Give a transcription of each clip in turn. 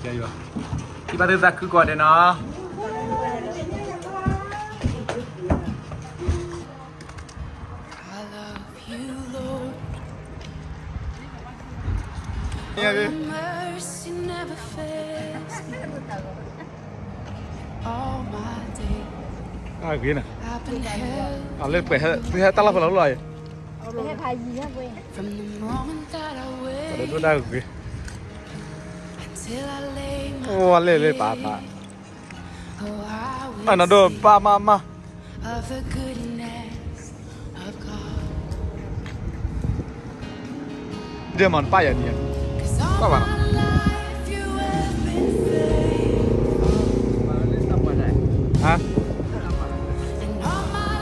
ယဘၣ်သုသးခုကိးဂၤဒဲးနီၤ. အဂ့ၤန့ၣ်, အလၢပှဲၤဟဲတၢ်လီၢ်ဖဲလီၤလီၤ, ဒိၣ်ဒၣ်ဂ့ၤ, အိၣ်ဝဲလဲၣ်လၢပၢ်ပၢ်, အနီၢ်ဒိၣ်ပၢ်မါမါ ဒ်မ့ၢ်ပၢ်ယၤန့ၣ်, ပၢ်ဘၣ်နီၤ,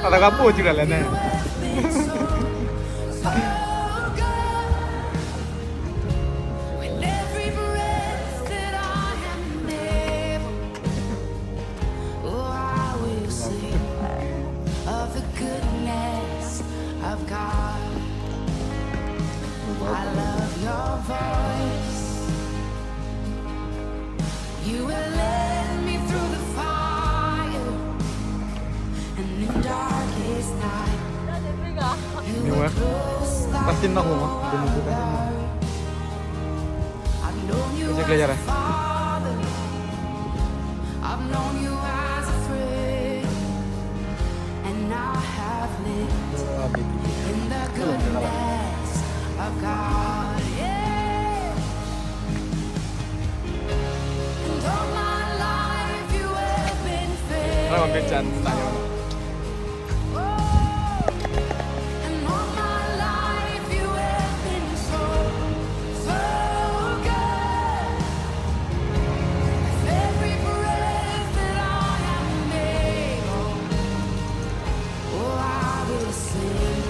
အတၢ်ကဘိၣ်ကံလၢလဲၣ်န့ၣ်. Oh, I will sing of the goodness of God. I love your voice. You will lead me through the fire and in darkest night. You were close like no other. I've known you as a father. I've known you as a friend. And I have lived in the goodness of God. Yeah. And all my life you have been faithful. Oh, and all my life you have been so, so good. With every breath that I am able, oh, I will sing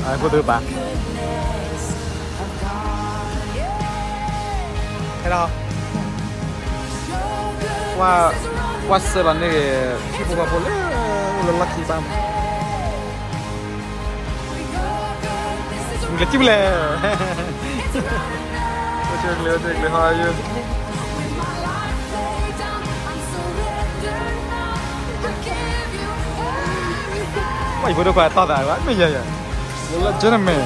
of the goodness of God. Yeah. ဟဲဒီး ကွၢ်စၢၤလီၤန့ၢ် ထံဖိကီၢ်ဖိလၢ အိၣ်လၢလီၢ်ခံဘၣ်မး, မ့ၢ်ကစံၣ်ပူၤလဲၣ်, အိၣ်ဆူၣ်အိၣ်ချ့ အိၣ်ဆူၣ်အိၣ်ချ့ how are you? ပှၤယဖိဒိၣ်ခွါတီၢ်သး မ့ၢ်ယၤယၤ, လၢ gentleman.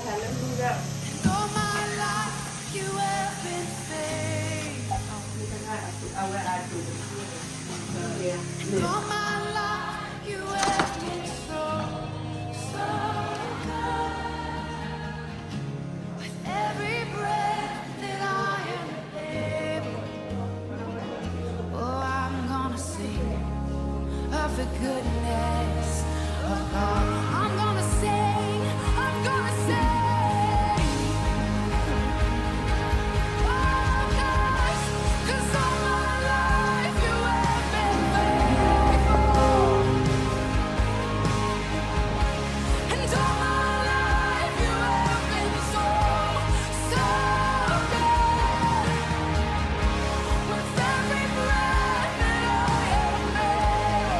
Hallelujah. And all my life you have been faithful. And all my life you have been so, so good. With every breath that I am able, oh, I'm gonna sing of the goodness of God. I'm gonna sing, I'm gonna sing. Oh, 'cause, 'cause all my life you have been faithful. And all my life you have been so, so good. With every breath that I am able,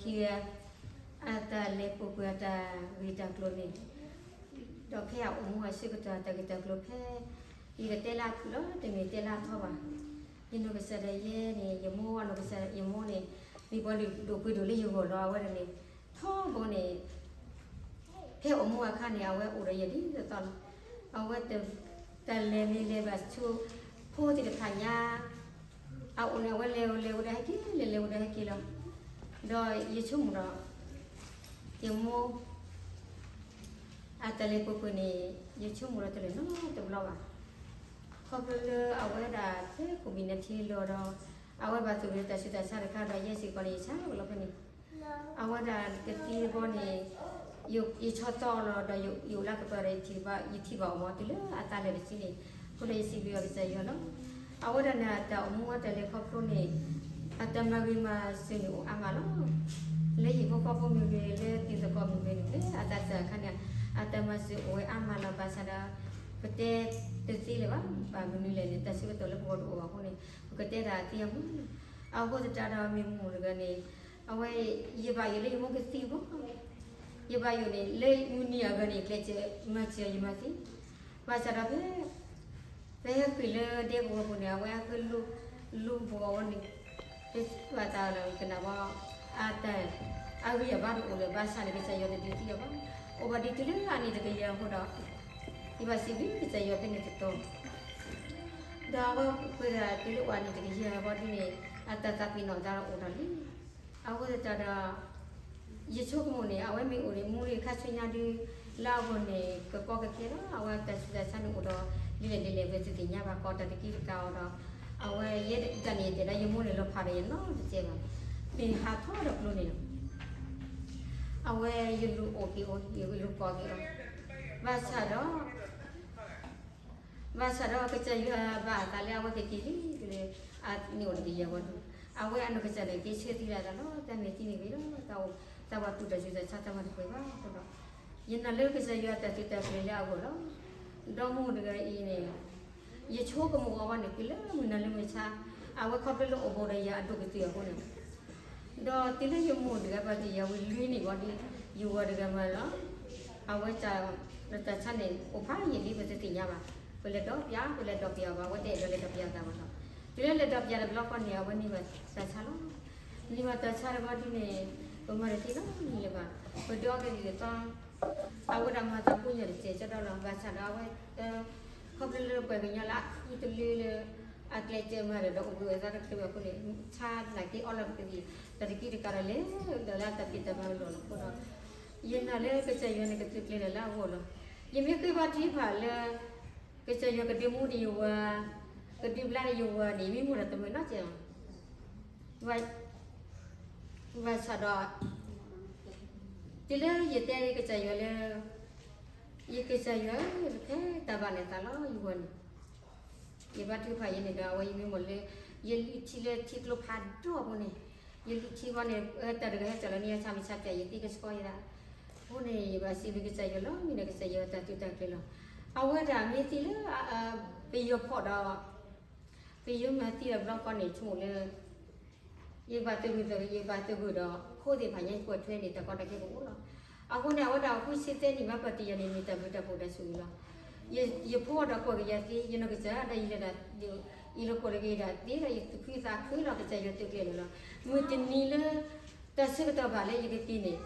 ခံဂၤ အတၢ်လဲၤပူၤကွံာ်အတၢ်ဂ့ၢ်တၢ်ကျိၤန့ၣ်, ဒီးဖဲအအိၣ်မူအဆၢကတီၢ်အတၢ်ဂ့ၢ်တၢ်ကျိၤဖဲ ယကတဲလၢအဖုၣ်လီၤ, တမ့ၢ်တဲလၢအထီဘၣ်. ယနီၢ်ကစၢ်ဒၣ်ယဲန့ၣ် ယမိၢ်အနီၢ်ကစၢ်ယမိၢ်န့ၣ် မ့ၢ်ပှၤလုၢ်ဒိၣ်ပှ့ၤဒိၣ်လၢယဂီၢ်ဒီးအဝဲဒၣ်န့ၣ် ထီဘိန့ၣ် ဖဲအိၣ်မူအခါန့ၣ် အဝဲအိၣ်ဒီးယဲဒ်သိးသိးလီၤ. အဝဲတၢ်လဲၤမ့ၢ်လဲၤဘၣ်ဆူဖိသ့ၣ်တဖၣ်ညါ အအိၣ်န့ၣ် အဝဲလဲၤလဲၤဝဲဒၣ်ဟဲက့ၤ လဲၤလဲၤဝဲဒၣ်ဟဲက့ၤလီၤ. ဒီးယဆိကမိၣ်ဒီး ယမိၢ် အတၢ်လဲၤပူၤကွံာ်န့ၣ် ယဆိကမိၣ်ဒီးတလၢာ်နီတဘျီဘၣ်. ခီဖျိလၢအဝဲဒၣ်ဖဲကိးမံၤနံၤထံလီၤဒီး အဝဲဘၣ်သူၣ်ဂ့ၤတၢ်ဆူးတၢ်ဆါတခါဒီး ယဲစ့ၢ်ကီးန့ၣ် ယဆါလီၤဖဲန့ၣ် အဝဲဒၣ်ကသံတဘျီန့ၣ် ယဆီတီအီၤလီၤဒီး ယအိၣ်လၢကပၤဒီး ယထံၣ်ဘၣ်အီၤမ့ၢ်တုၤလၢအသးလၢာ်တဆံန့ၣ်, အဃိဒီးယစံးဘျုးကစၢ်ယွၤလီၤ. အဝဲဒၣ်န့ၣ် အတၢ်အိၣ်မူအတၢ်လဲၤခီဖျိန့ၣ် အတၢ်မၤဂ့ၤမၤစၢၤန့ၣ်အိၣ်အါမးလီၤ. လၢဟံၣ်ဖိဃီဖိမ့ၢ်ဂ့ၤ လၢတံၤသကိးမ့ၢ်ဂ့ၤန့ၣ် လၢအသးစၢ်အခါန့ၣ် အတၢ်မၤစၢၤအိၣ်ဝဲအါမးလီၤ. ဘၣ်ဆၣ်ဒီး ပတဲတသ့လၢၤဘၣ်, ဘၣ်မနုၤလဲၣ်န့ၣ် တၢ်ဆၢကတီၢ်လၢပဂီၢ်တအိၣ်ဘၣ်အဃိန့ၣ် ပကတဲတၢ်သ့အမူ, အဃိသတးဒီးမ့ၢ်မိၢ်တဂၤန့ၣ် အဝဲ ယဘၣ်ယိၣ်လၢယမိၢ်ကသံအဂီၢ်, ယဘၣ်ယိၣ်န့ၣ် လၢမုၢ်နံၤအဂၤန့ၣ် ကျဲးစၢးမၤစၢၤယမၤသံ, ဘၣ်ဆၣ်ဒီးဖဲ ဖဲဟဲဃ့ၢ်လၢဒဲကဝီၤပူၤန့ၣ် အဝဲဟဲဃ့ၢ် လူၤပဂီၤဝဲန့ၣ် ပဘၣ်သးလီၤကနၣ်ဘၣ် အတၢ် အဂံၢ်အဘါတအိၣ်လၢၤ ဘၣ်ဆၣ်န့ၣ် ကစၢ်ယွၤတဒုးသံအီၤဘၣ်, အိၣ်ဘၣ်ဒံးတုၤလၢအနံၣ်တကယၤအဃိဒီး ယဘၣ်စံးဘျုးကစၢ်ယွၤဖဲန့ၣ်တတီၤ, ဒီးအဝဲပှဲၤဒၣ်တုၤလၢအိၣ်အနံၣ်တကယၤအဘီဒ်န့ၣ် အတၢ်သးပ့ၤနီၣ်သးဒီးအိၣ်ထီၣ်လံ. အဃိသတးဒီး ယဆိကမိၣ်န့ၣ် အဝဲမ့ၢ်အိၣ်န့ၣ် မူန့ၣ်ခါဆူညါဒု လၢအဂီၢ်န့ၣ် ကကီကခဲလီၤ. အဝဲတၢ်ဆူးတၢ်ဆါန့ၣ်အိၣ်ဒီး ဒ်လဲၣ်ဒ်လဲၣ် ပတသ့ၣ်ညါဘၣ် ကီတၢ်တကံတကးအီၤဒီး အဝဲယဲဒၣ်န့ၣ် ယတဲဒၣ်ယမိၢ်န့ၣ် လီၤဖးဒီးယနီတစဲးဘၣ်, မ့ၢ်ဟးထီၣ်ဒီးကျိန့ၣ်လီၤ. အဝဲယလူၤအိၣ်က့ၤအီၤ ယလူၤကိးက့ၤအီၤ, ဘၣ်ဆၣ်ဒီး ဘၣ်ဆၣ်ဒီးကစၢ်ယွၤဘၣ်အသးလၢအဝဲကက့ၤလံလၢ အနံၣ်အိၣ်တကယၤဝဲဒီး အဝဲအနီၢ်ကစၢ်န့ၣ် က့ၤဆၢသံဒၣ်တၢ်လီၤ. တၢ်မဲာ်တံၢ်န့ၣ်ဂ့ၤလီၤ တၢ်အိၣ် တၢ်ဘၣ်တူၢ်တၢ်ဆူးတၢ်ဆါတၢ်မၤတပှဲၤဘၣ်အဃိဒီး ယနာ်လၢကစၢ်ယွၤအတၢ်သုးတၢ်ကျဲၤလၢအဂီၢ်လီၤ. ဒီးမိၢ်တဂၤအံၤန့ၣ် ယဆိကမိၣ်အီၤဘၣ်န့ၣ် တုၤလၢမုၢ်နၤလၢမုၢ်ဆါ အဝဲခီဖျိလၢအိၣ်ဘူးဒီးယၤအဒိၣ်ကတၢၢ်အဃိန့ၣ် ဒီးတုၤလၢယမိၢ်တဂၤဘၣ်တ့ၢ်ယၤဝံၤလွံၢ်နံၣ်ဘီဒ် ယဝၤတဂၤမၤလီၤ. အဝဲတၢ် တၢ်ဆါန့ၣ် အိၣ်ဖးယံာ်လံပတသ့ၣ်ညါဘၣ်. ပလဲၤဒီးပျၢ် ပလဲၤဒီးပျၢ်ဘၣ် အဝဲတအဲၣ်ဒိးလဲၤဒီးပျၢ်သးဘၣ်လီၤ. တုၤလၢလဲၤဒီးပျၢ်တဘျီဃီန့ၣ် အဝဲန့ၢ်ဘၣ်တၢ်ဆါလီၤ. န့ၢ်ဘၣ်တၢ်ဆါတဘျီဒ်န့ၣ် ပမၤတသ့လၢၤလၢၤဘၣ်. ပဒုးအီက့ၤဒ်သိး အဝဲဒၣ်မၤသးဖိညၣ်တစဲးကဒီးလီၤ. ဘၣ်ဆၣ်ဒီးအဝဲ ခီဖျိလၢပှၤကညီလၢအဃုတလၢလၢ အကျဲးစၢးမၤဒီး ဒီးအိၣ်ဘှံးအသးတချုးဘၣ်အဃိန့ၣ် ဆါနာ်က့အီလီၤပကသံၣ် တၢ်တကံတကးဒီးလဲၤဒီးလၢအတၢ်ဖံးတၢ်မၤလီၢ်လီၤအဃိဒီး ယနာ်လၢကစၢ်ယွၤန့ၣ်ကသုးကျဲၤဒီးလၢအဂီၢ်လီၤ. ယမ့ၢ်ဃ့ဘါထုကဖၣ်လၢ ကစၢ်ယွၤကဒုးမူဒံးယဝၤ ကဒုးဘျါဒံးယဝၤန့ၣ် ယမ့ၢ်မိၢ်ဒီးတမုာ်နီတစဲးလီၤ. ဘၣ်ဆၣ်ဒီး တုၤလၢယတဲကစၢ်ယွၤလၢ ယကစၢ်ယွၤဧၢ ဖဲတၢ်ဘၣ်န့ၣ်သးလီၤ ယဂီၢ်န့ၣ် ယဘါထုကဖၣ်ယဲန့ၣ်ဒီး အဝဲယမ့ၢ်မိၢ်လၢ ယလုၢ်ထံလၢထံကျိဖးဒိၣ်အဃိန့ၣ် ယလုၢ်ထံဘီန့ၣ် တၢ်တဂၤဟဲစၢၤလီၤန့ၢ်ယဆၣ်မုၢ်ဆါပၠး ယသံကဆှီယဲဒၣ် အဃိန့ၣ် ယဘၣ်စံးဘျုးကစၢ်ယွၤလီၤ မ့ၢ်ဒီးကစၢ်ယွၤတၢ်သုးတၢ်ကျဲၤလီၤ. အဝဲဒၣ်မ့ၢ်သံလၢ ပယီၤဖီၣ်ဒီး ပယီၤမၤသံဒီးဘျီဃီန့ၣ် ဆိကမိၣ်လၢ ယဘၣ်သဂၢၢ်ဒီး ယဘၣ်သဂၢၢ်ဒီး ဖိသ့ၣ်တဖၣ်ညါကွၢ်ထွဲန့ၣ် တၢ်ကီတၢ်ခဲကအိၣ်လီၤ. အဃိန့ၣ် အဝဲဒၣ်အဃုဆံသၢနံၣ်မး ပှၤတယၤန့ၣ် မ့ၢ်တၢ်ဘျုးတၢ်ဖှိၣ်တၢ်ဆိၣ်ဂ့ၤလီၤ. ယဖိဒီးကွၢ်ကယၤသ့ ယနီၢ်ကစၢ်ဒီးယလဲၤဒၣ် အံၤလီၤကွၢ်လၢကယဲဒၣ်သ့ဒီး ယသူၣ်ခုသးခုလီၤ ကစၢ်ယွၤသုးကျဲၤန့ၣ်လီၤ. မုၢ်တနံၤလၢ တၢ်ဆၢကတီၢ်ဘၣ်လၢယကက့ၤန့ၣ်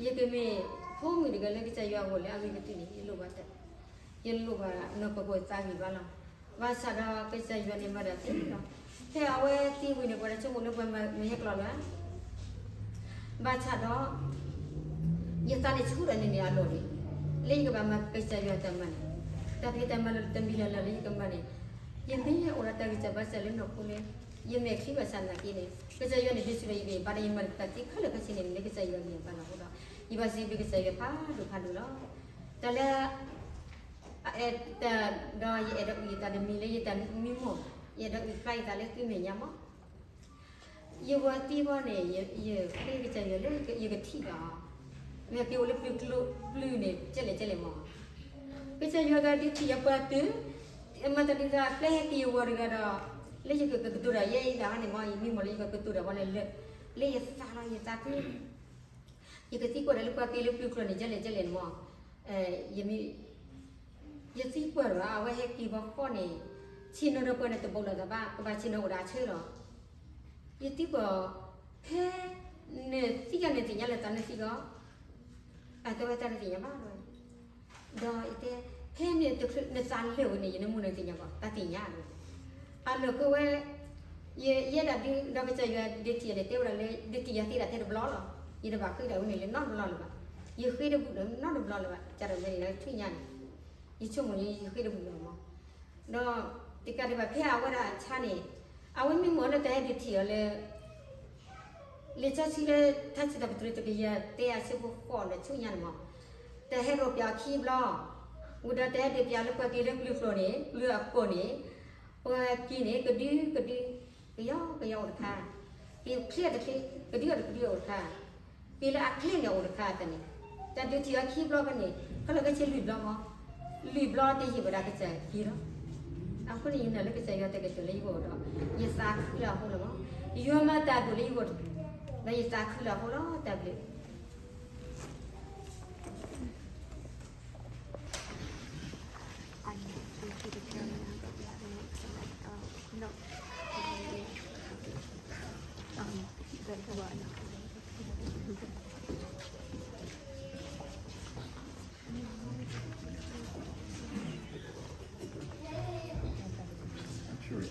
ယကမ့ၢ်ဖိမုၣ်တဂၤလၢကစၢ်ယွၤအဂီၢ်လၢအဂ့ၤကတၢၢ်န့ၣ် ယလိၣ်ဘၣ်တၢ် ယလိၣ်ဘၣ်နီၢ်ပၢၤဖိသးဂံၢ်ဘါလီၤ. ဘၣ်ဆၣ်ဒီးကစၢ်ယွၤန့ၣ်မၤတၢ်သ့လီၤ. ဖဲအဝဲသံဝံၤန့ၣ် ပှၤတဆိကမိၣ်လၢပှၤမၤဟဲကျီလၢၤ ဘၣ်ဆၣ်ဒီး ယသးန့ၣ်ဆူၣ်ဒီးန့ၣ်န့ၣ်အလီၢ်န့ၣ် လၢယကဘၣ်မၤကစၢ်ယွၤတၢ်မၤန့ၣ် တၢ်ဖံးတၢ်မၤလၢတမံၤလၢ်လၢ်လၢယကမၤန့ၣ် ယမ့ၢ်အိၣ်ဒီးတၢ်ဂံၢ်စၢ်ဘါစၢ်လၢနီၢ်ခိလၢ ယမဲာ်ချံဘၣ်ဆၣ်နာ်က့န့ၣ် ကစၢ်ယွၤန့ၣ်ဒုးဆူၣ်ဒီးယဂံၢ်ဘါဒီး ယမၤတၢ်သ့ခဲလၢာ်ခဲဆ့န့ၣ် လၢကစၢ်ယွၤဂံၢ်ဘါလီၤအဃိဒီး ယဘၣ်စံးဘျုးကစၢ်ယွၤဖးဒိၣ်ဖးဒိၣ်လီၤ. တၢ်လၢ အ တၢ်ဒီးယအဲၣ်ဒိးအုၣ်ယသးတမံၤလၢယတၢ်မံမီၢ် ယအဲၣ်ဒိးအုၣ်ဖျါယသးလၢသုမဲာ်ညါမီၢ် ယဝၤသံဘီန့ၣ် ယဃ့ကစၢ်ယွၤလၢယကထံၣ်ဒီး မ့ၢ်က့ၤအိၣ်လၢပျုၤကျိပျုၤန့ၣ် ကဲလဲၣ်ကဲလဲၣ်မီၢ် ကစၢ်ယွၤကဒုးထံၣ်ယပှၤတုၤ မၤတၢ်ဒုးသးပျဲဟဲက့ၤယဝၤတဂၤဒီး လၢယကကတိၤတၢ်ယဲအံၤတၢ်ဟါန့ၣ်မီၢ် ယမံမီၢ်လၢယကကတိၤတၢ်ဘီန့ၣ်လၢ လၢယသးလီၤ ယသးခု, ယကသံကွၢ်ဒီးလၢပှၤက့ၤလၢပျုၤကျိာ်န့ၣ် ကဲလဲၣ်ကဲလဲၣ်န့ၣ်မး, ယမ့ၢ်, ယသံကွၢ်ဒီး အဝဲဟဲက့ၤဘၣ်ဃီန့ၣ်, ဆ့ၣ်နီၤဒီးပှၤန့ၣ်တဘိးလိာ်သးဘၣ်, ကဘၣ်ဆ့ၣ်နီၤအိၣ်ဒီးအဆၢလီၤ. ယသံကွၢ်, ဖဲနသံကန့ၣ်သ့ၣ်ညါလၢသးနသံကီး, အတဲဝဲတၢ်တသ့ၣ်ညါဘၣ်လီၤ. ဒီးယတဲ, ဖဲနသးလၢာ်ဝဲန့ၣ် ယနမူနသ့ၣ်ညါဘၣ်, တၢ်သ့ၣ်ညါလီၤ. အလီၢ်ကဝဲ, ယ, ယဲဒၣ်ဒုး ဒီးကစၢ်ယွၤဒုးထံၣ်အီၤန့ၣ် တဲဝဲဒၣ်လၢ ဒုးထံၣ်ယၤသ့ဒၣ်ထဲတဘျီလီၤ. ယတဘၣ်ဃ့ဒၣ်ဝဲန့ၣ်လၢနီတဘျီလၢၤဘၣ်. ယဃ့တဘူးဒီးနီတဘျီလၢၤဘၣ်, ကဒီးဝဲန့ၣ်လၢထူၣ်ညါန့ၣ်, ယဆိကမိၣ်န့ၣ် ယဃ့တဘူးလၢၤမး. ဒီးတကးဒံးဘၣ် ဖဲအဝဲဒၣ်အဆါန့ၣ်, အဝဲမ့ၢ်မ့ၢ်လၢတၢ်ဟဲဒုးထံၣ်အီၤလၢ လံာ်စီဆှံလၢ ထါစံးထီၣ်ပတြၢၤတကယၤသၢ အဆၢဖိဃိးဒီးဆူညါန့ၣ်မး, တၢ်ဟဲဒိးပျးအခံဘျီ, ဝံၤဒီးတၢ်ဟဲဒုးပျးလၢပှၤက့ၤလၢပျုၤကျိာ်န့ၣ် ပျုၤအကိာ်န့ၣ်, ပှၤက့ၤန့ၣ် ကဒုကဒု, ကယီကယီအိၣ်တခါ, က့ၤချ့တချ့, ကဒုကဒုအိၣ်တခါ, က့ၤလၢအချ့န့ၣ်အိၣ်တခါတၢ်န့ၣ်, တၢ်ဒုးထံၣ်အခံဘျီဖဲန့ၣ် ခီလၢကဆ့လွံၢ်ဘျီမး, လွံၢ်ဘျီတယံာ်ဘၣ်ဒီးကစၢ်က့ၤလီၤ. အဃိန့ၣ် ယနာ်လၢကစၢ်ယွၤတၢ်ကတိၤလၢယဂီၢ်ဒီး ယသးခုလၢအဃိလီၤမး, ယွၤမၤတၢ်ဒိၣ်လၢယဂီၢ်, ဒီးယသးခုလၢအဃိလီၤ. တၢ်ဘျုး Sure.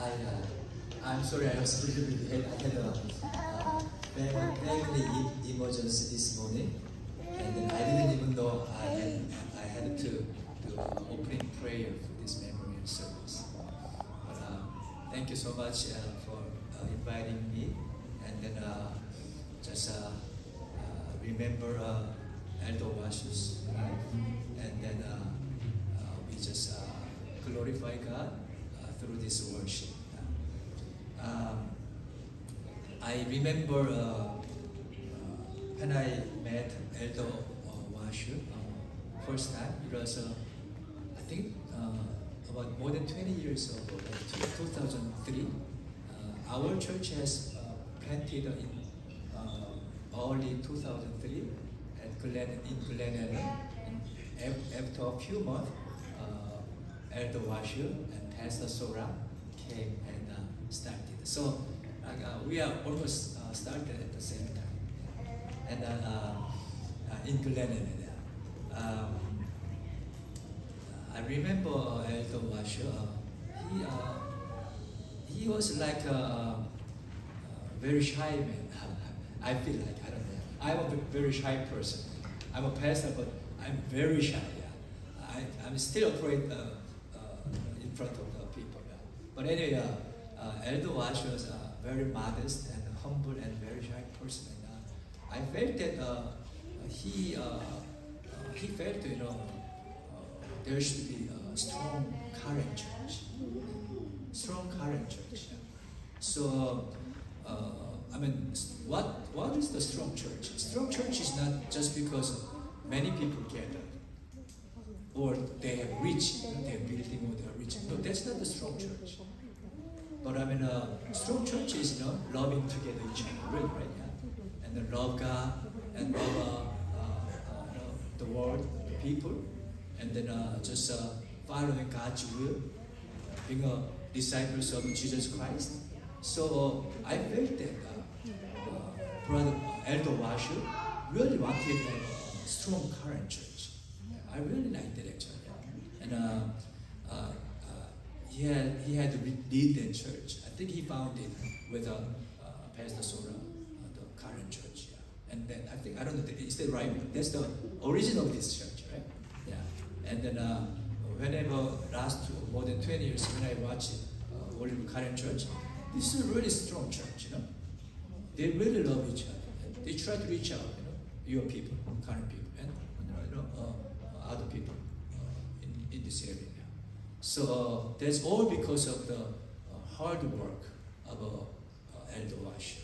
I, uh, I'm sorry, I was really, really, had, I had a uh, family e- emergency this morning, and then I didn't even know I had, I had to do uh, opening prayer for this memorial service. But uh, thank you so much uh, for uh, inviting me, and then uh, just uh, uh, remember uh, Elder Washu's life, and then uh, uh, we just uh, glorify God uh, through this worship. Um, I remember uh, uh, when I met Elder uh, Washu uh, first time, it was uh, I think uh, about more than twenty years ago, like two thousand three. Uh, our church has uh, planted in uh, early two thousand three at Glen, in Glen Ellen. And af- after a few months, uh, Elder Washu and Pastor Sora came and uh, started. So uh, we are almost uh, started at the same time. And uh, uh, in Glen Ellen, yeah. Um, I remember Elder Washu. Uh, he uh, he was like a, a very shy man. I feel like I don't know. I'm a very shy person. I'm a pastor, but I'm very shy. Yeah, I, I'm still afraid uh, uh, in front of the people. Yeah. But anyway, uh, uh, Elder Washu was uh, very modest and humble and very shy person. And uh, I felt that uh, he uh, uh, he felt, you know, uh, there should be a strong current church, strong current church. So, uh, I mean, what what is the strong church? Strong church is not just because many people gather or they have rich, you know, they have building or they are rich. No, that's not the strong church. But I mean, uh, strong church is, you know, loving together each other, really, right? Yeah? And then love God and love uh, uh, uh, you know, the world, the people, and then uh, just uh, following God's will, being a disciples of Jesus Christ. So uh, I felt that uh, uh, Brother Elder Washu really wanted a strong current church. I really liked it actually. And uh, uh, uh, he had he had to lead the church. I think he founded with uh, uh, Pastor Sora uh, the current church. Yeah. And then I think I don't know is that right? That's the origin of this church, right? Yeah. And then uh, whenever last more than twenty years when I watch uh, Olive Current Church, this is a really strong church. You know, they really love each other. They try to reach out, you know, your people, current people, and you know, uh, other people uh, in, in this area. So uh, that's all because of the uh, hard work of uh, uh, Elder Wash.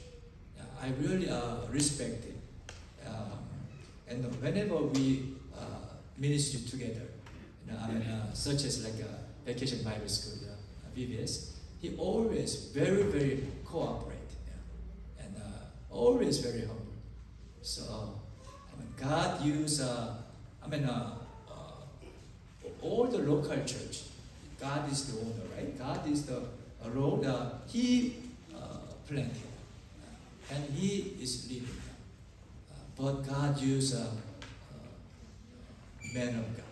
Yeah, I really uh, respect it. Um, and whenever we uh, ministry together, you know, I mean, uh, such as like a vacation Bible school, uh, V B S, he always very, very cooperate, yeah, and uh, always very humble. So, I mean, God use, uh, I mean, uh, uh, all the local church, God is the owner, right? God is the road. Uh, he uh, planted, uh, and He is leading. Uh, but God used uh, uh, men of God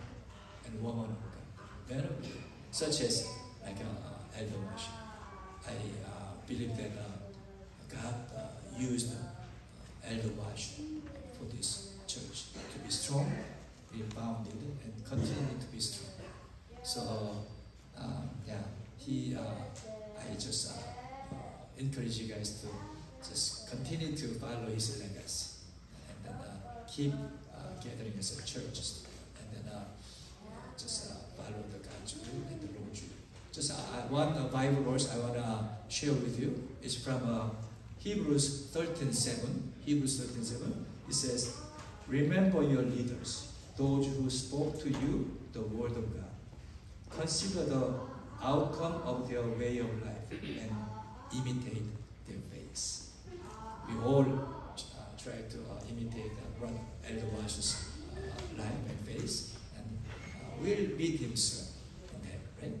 and women of God, men of God, such as like uh, uh, Elder Washu. I uh, believe that uh, God uh, used uh, Elder Washu for this church to be strong, be founded, and continue to be strong. So, um, yeah, he, uh, I just uh, uh, encourage you guys to just continue to follow his legacy and then uh, keep uh, gathering as a church and then uh, just uh, follow the God's will and the Lord's will. Just uh, one uh, Bible verse I want to share with you is from uh, Hebrews thirteen seven. Hebrews thirteen seven. It says, "Remember your leaders, those who spoke to you the word of God. Consider the outcome of their way of life and imitate their faith." We all uh, try to uh, imitate uh, Brother Elder Wash's uh, life and faith, and uh, we'll meet him soon in heaven, right?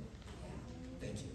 Thank you.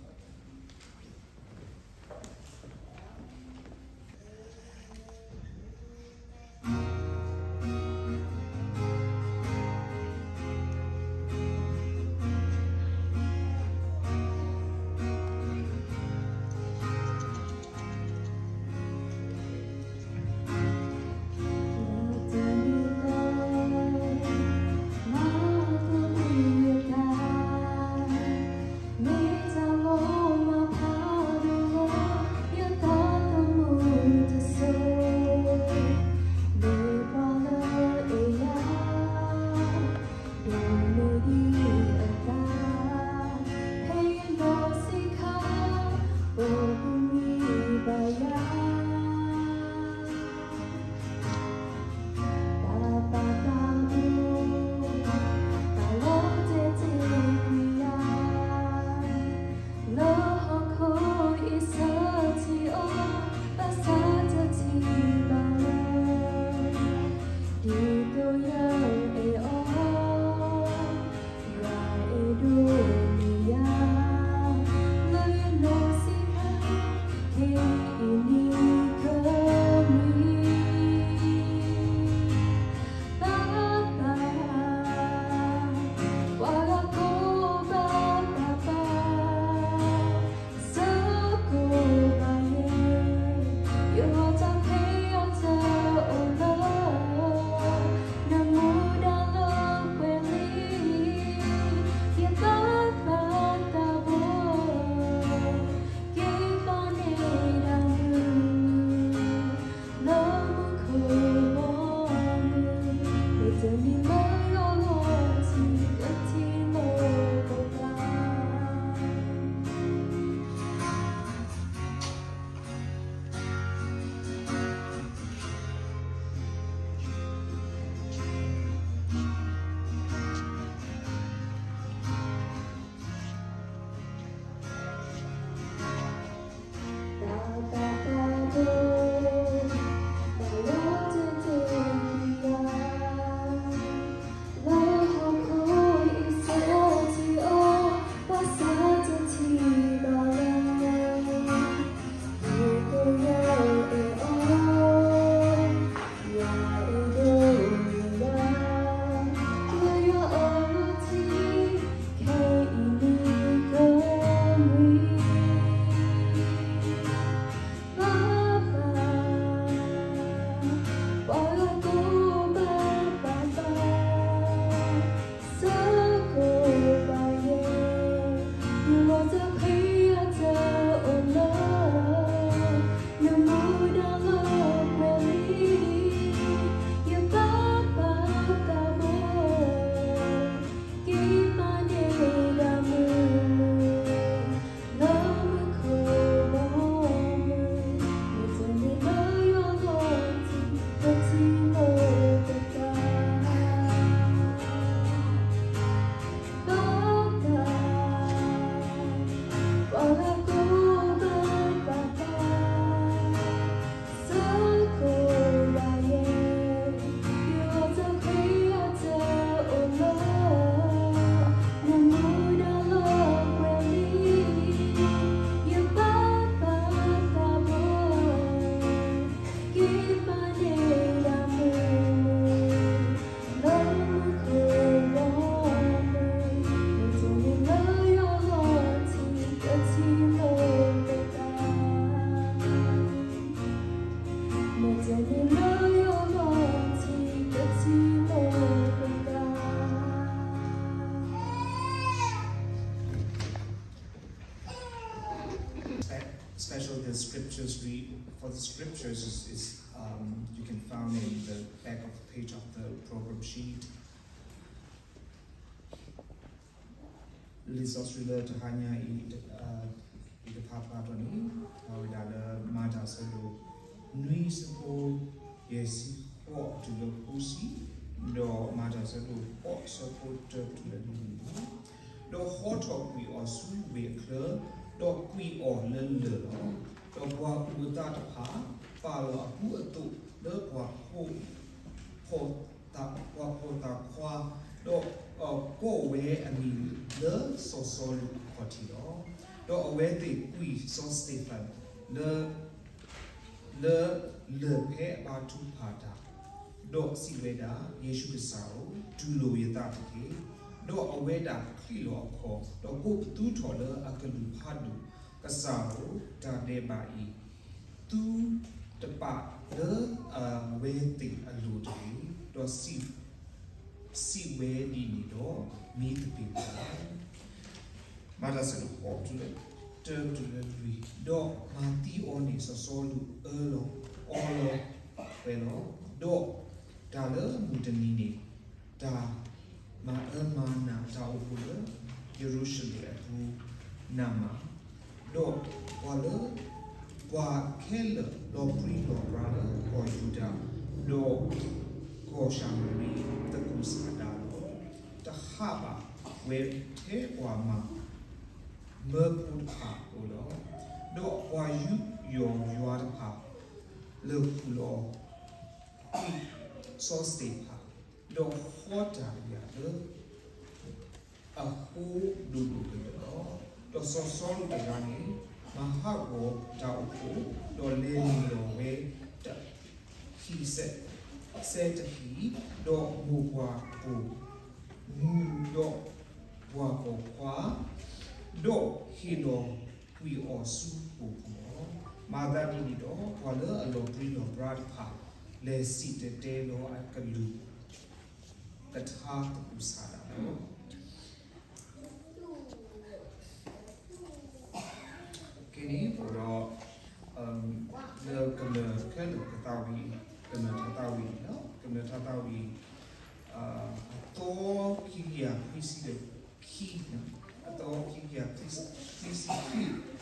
Especially the scriptures read for the scriptures is, is um, you can find in the back of the page of the program sheet. လံာ်စီဆှံလၢတဟါညါအံၤ အံၤတဖၣ်ပာ်ထီၣ်န့ၣ် ပာ်ဝဲဒၣ်လၢမၤတၢ်ဆၢဒိၣ် နွံဆၢဖိ ယဲၢ်ဆံဃိးတုၤလၢဃုဆံ, ဒီးမၤတၢ်ဆၢဒိၣ်ဃိးဆၢဖိတၢတုၤလၢလွံၢ်န့ၣ်လီၤ. ဒီးဟီထီၣ်ကွံာ်အီၤဆူဝ့ၢ်အချၢ, ဒီးကွံာ်အီၤလၢလၢၢ်လီၤ. ဒီးပှၤကူၣ်အသးတဖၣ် ပာ်လီၤအကူအသိးလၢပှၤ ဖိသၣ်ခွါ, ဒီး ကိးဝဲအမံၤလၢစီၤစီလူးအခီၣ်ထံးလီၤ. ဒီးအဝဲသ့ၣ်ကွံာ်စီၤစတ့းဖၣ်လၢ လၢလၢၢ်ဖဲအဘါထုကဖၣ်တၢ်, ဒီးစံးဝဲဒၣ်, ယ့ၣ်ၡူးကစၢ်ဧၢ, တူၢ်လိာ်ယသးတက့ၢ်. ဒီးအဝဲဒၣ်ချံးလီၤအခီၣ်, ဒီးကိးပသူထီၣ်လၢအကလုၢ်ဖးဒိၣ်, ကစၢ်ဧၢ, တၢ်ဒဲးဘးအံၤ သုတပာ်လၢအဝဲသ့ၣ်အလိၤတဂ့ၤ, ဒီးစံး စံးဝဲဒ်န့ၣ်ဒီး မံသပ့ၤဝဲလီၤ. မၤတၢ်ဆၢဒိၣ်ဃိးတုၤလၢ တၢတုၤလၢလွံၢ်, ဒီးမၤသံအီၤန့ၣ် စီၤစီလူးအၢၣ်လီၤအီလီၤဝဲလီၤ. ဒီးတၢ်လၢမုၢ်တနံၤန့ၣ် တၢ်မၤအၢမၤနးတၢ်အိၣ်ဖှိၣ်လၢယရူၤၡလ့ၣ်အပူၤနးမး, ဒီးပှၤလၢ ပှၤခဲလၢာ်လီၤပြံလီၤပြါလၢကီၢ်ယူဒၤ, ဒီးကီၢ်ၡၤမရံသကူးစၤဒၤလီၤ. တဟးဘၣ်ဝဲထဲပှၤမၤမၢဖိတဖၣ်အအိၣ်လီၤ. ဒီးပှၤယူးယီၣ်ယွၤတဖၣ် လၢာ်ဃုာ်လီၤ ကွံာ်စီၤစတ့းဖၣ်, ဒီးဟီတၢ်ယာ်လၢ အဃိဒိၣ်ဒိၣ်ကတၢၢ်လီၤ. ဒီးစီၤစီလူးတဂၤန့ၣ် မၤဟးဂီၤတၢ်အိၣ်ဖှိၣ်, ဒီးလဲၤနုာ်လီၤဝဲတဟံၣ်စဲတဟံၣ်, ဒီးမိၢ်ပှၢ်ပိာ်မုၣ်, ဒီးပှၤပိာ်ခွါ, ဒီးဟ့ၣ်လီၤကွံာ်အီၤဆူပိာ်ပူၤလီၤ. မၤသးဒ်န့ၣ်ဒီး ပှၤလၢအလီၤပြံလီၤပြါတဖၣ် လဲၤစံၣ်တဲၤတဲလီၤအကလုၢ် ကထါသကူးစၤဒၤလီၤ. ကဲန့ၣ် ပဒီး လၢကမျၢၢ်ခဲလၢာ်ကသးဝံၣ်, ကမျၢၢ်ထါသးဝံၣ်န့ၣ်လီၤ. ကမျၢၢ်ထါသးဝံၣ် အသီခံကယၤခွံဆံဒီးခံ, အသီခံကယၤခွံဆံခံ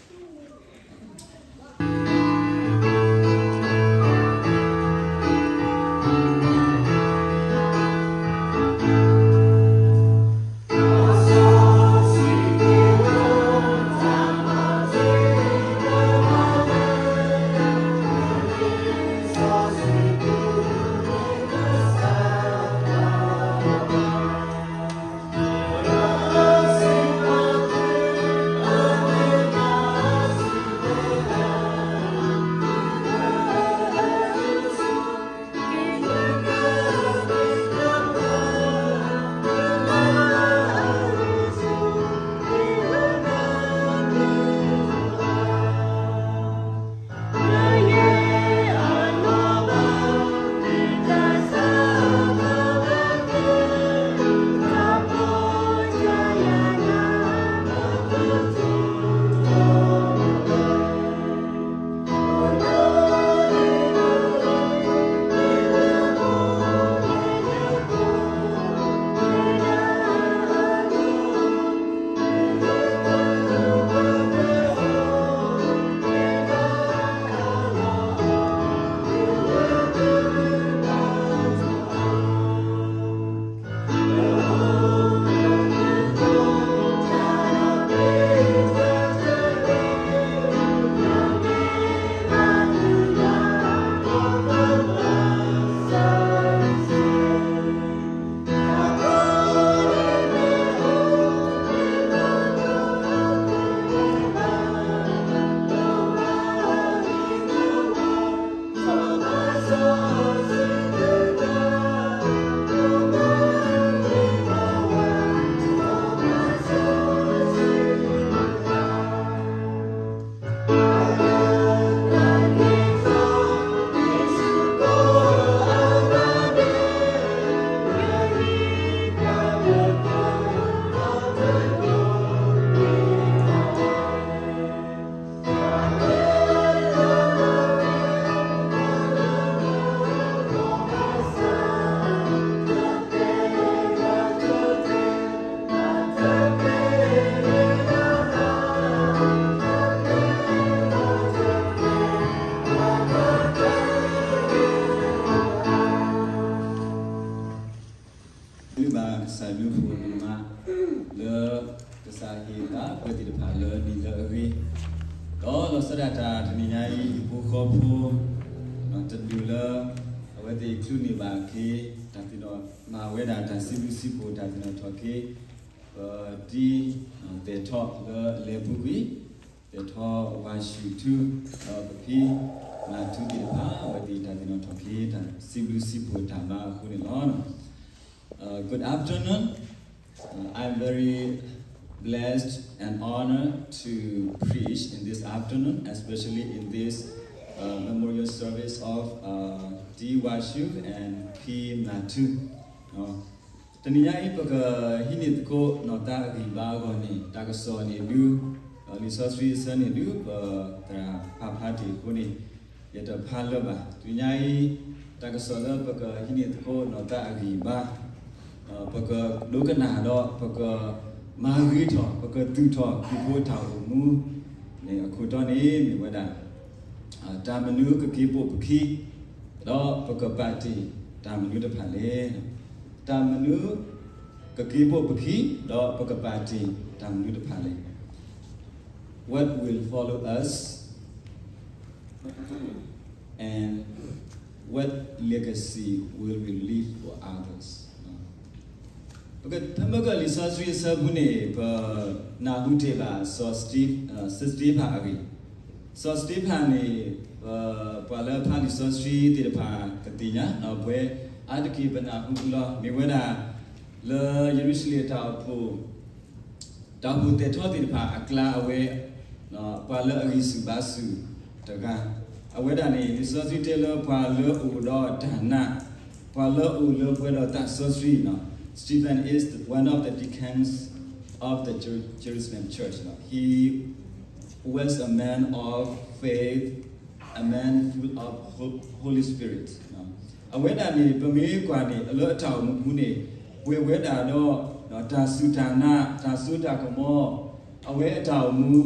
လၢကစၢ်ဟ့ၣ်သးပှဲၤသ့ၣ်တဖၣ်လၢနံၤလၢအဂ့ၤ, ဒီးလီၤဆီဒၣ်တၢ်တနံၤညါအံၤ ဟံၣ်ဖိဃီဖိ တဒူၣ်လၢ အဝဲသ့ၣ်ချုးန့ၢ်ဘၣ်က့ၤ တၢ်သ့ၣ်နီၣ်မၤဝဲဒၣ်တၢ်စံးဘျုးစံးဖှိၣ် တၢ်သ့ၣ်နီၣ်ထီၣ်က့ၤ ပတံၤ သဲၣ်ထီၣ်လၢအလဲၤပူၤကွံာ် သဲၣ်ထီၣ်ဝါၡူၣ်ထူ ဒီးပဖံ မၤထူသ့ၣ်တဖၣ် အဝဲသ့ၣ်တၢ်သ့ၣ်နီၣ်ထီၣ်က့ၤ တၢ်စံးဘျုးစံးဖှိၣ်တၢ်ဘါအဃိန့ၣ်လီၤ. Uh, good afternoon. Uh, I'm very blessed and honored to preach in this afternoon, especially in this uh, memorial service of uh, T Washu and P Matu. တနံၤညါအံၤ ပကဟံးန့ၢ်သကိးနီၢ်သးအဂံၢ်ဘါအဂီၢ်န့ၣ် တၢ်ကစီၣ်န့ၣ်ဒုး လံာ်စီဆှံအဆၢန့ၣ်ဒုး ပသရၣ်ပာ်ဖျါတ့ၢ်အဃိန့ၣ် ယတဖးလၢၤဘၣ်. တနံၤညါအံၤ တၢ်ကစီၣ်လၢပကဟံးန့ၢ်သကိးနီၢ်သးအဂံၢ်ဘါ ပကဒိကနၣ်ဒီး ပကမၤဂ့ၤထီၣ် ပကသူၣ်ထီၣ်ခရံာ်ဖိတၢ်အိၣ်မူန့ၣ် အခိၣ်တီန့ၣ်မ့ၢ်ဝဲဒၣ် တၢ်မနုၤကက့ၤပိာ်ပခံ ဒီးပကပာ်တ့ၢ်တၢ်မနုၤတဖၣ်လဲၣ်. တၢ်မနုၤကက့ၤပိာ်ပခံ ဒီးပကပာ်တ့ၢ်တၢ်မနုၤတဖၣ်လဲၣ်. What will follow us and what legacy will we leave for others? ပကဖဲမုၢ်ကီၢ်လံာ်စီဆှံအဆၢပူၤန့ၣ် ပနၢ်ဟူတ့ၢ်ဘၣ် စီၤစတ့ဖၣ်အဂ့ၢ်, စီၤစတ့ဖၣ်န့ၣ် ပှၤလၢဖးလံာ်စီဆှံသ့ၣ်တဖၣ်ကသ့ၣ်ညါ ပှၤအါတက့ၢ်ပနၢ်ဟူလီၤ မ့ၢ်ဝဲဒၣ် လၢယရူၤၡလ့ၣ်တၢ်အိၣ်ဖှိၣ် တၢ်အိၣ်ဖှိၣ်သဲၣ်ထီၣ်သ့ၣ်တဖၣ်အကျါအဝဲ ပှၤလၢအဂံၢ်ဆူၣ်ဘါဆူၣ်တဂၤ, အဝဲဒၣ်န့ၣ် လံာ်စီဆှံတဲလၢပှၤလၢအိၣ်ဒီးတၢ်နာ်, ပှၤလၢအိၣ်လၢပှဲၤဒီးသးစီဆှံ, Stephen is one of the deacons of the Jerusalem church. He was a man of faith, a man full of Holy Spirit. အဝဲဒၣ်န့ၣ် ပမ့ၢ်ကွၢ်န့ၣ် အလၢအတၢ်အိၣ်မူပူၤန့ၣ် ပှဲၤဝဲဒၣ်ဒီး တၢ်စူၢ်တၢ်နာ် တၢ်စိတၢ်ကမီၤ, အဝဲအတၢ်အိၣ်မူ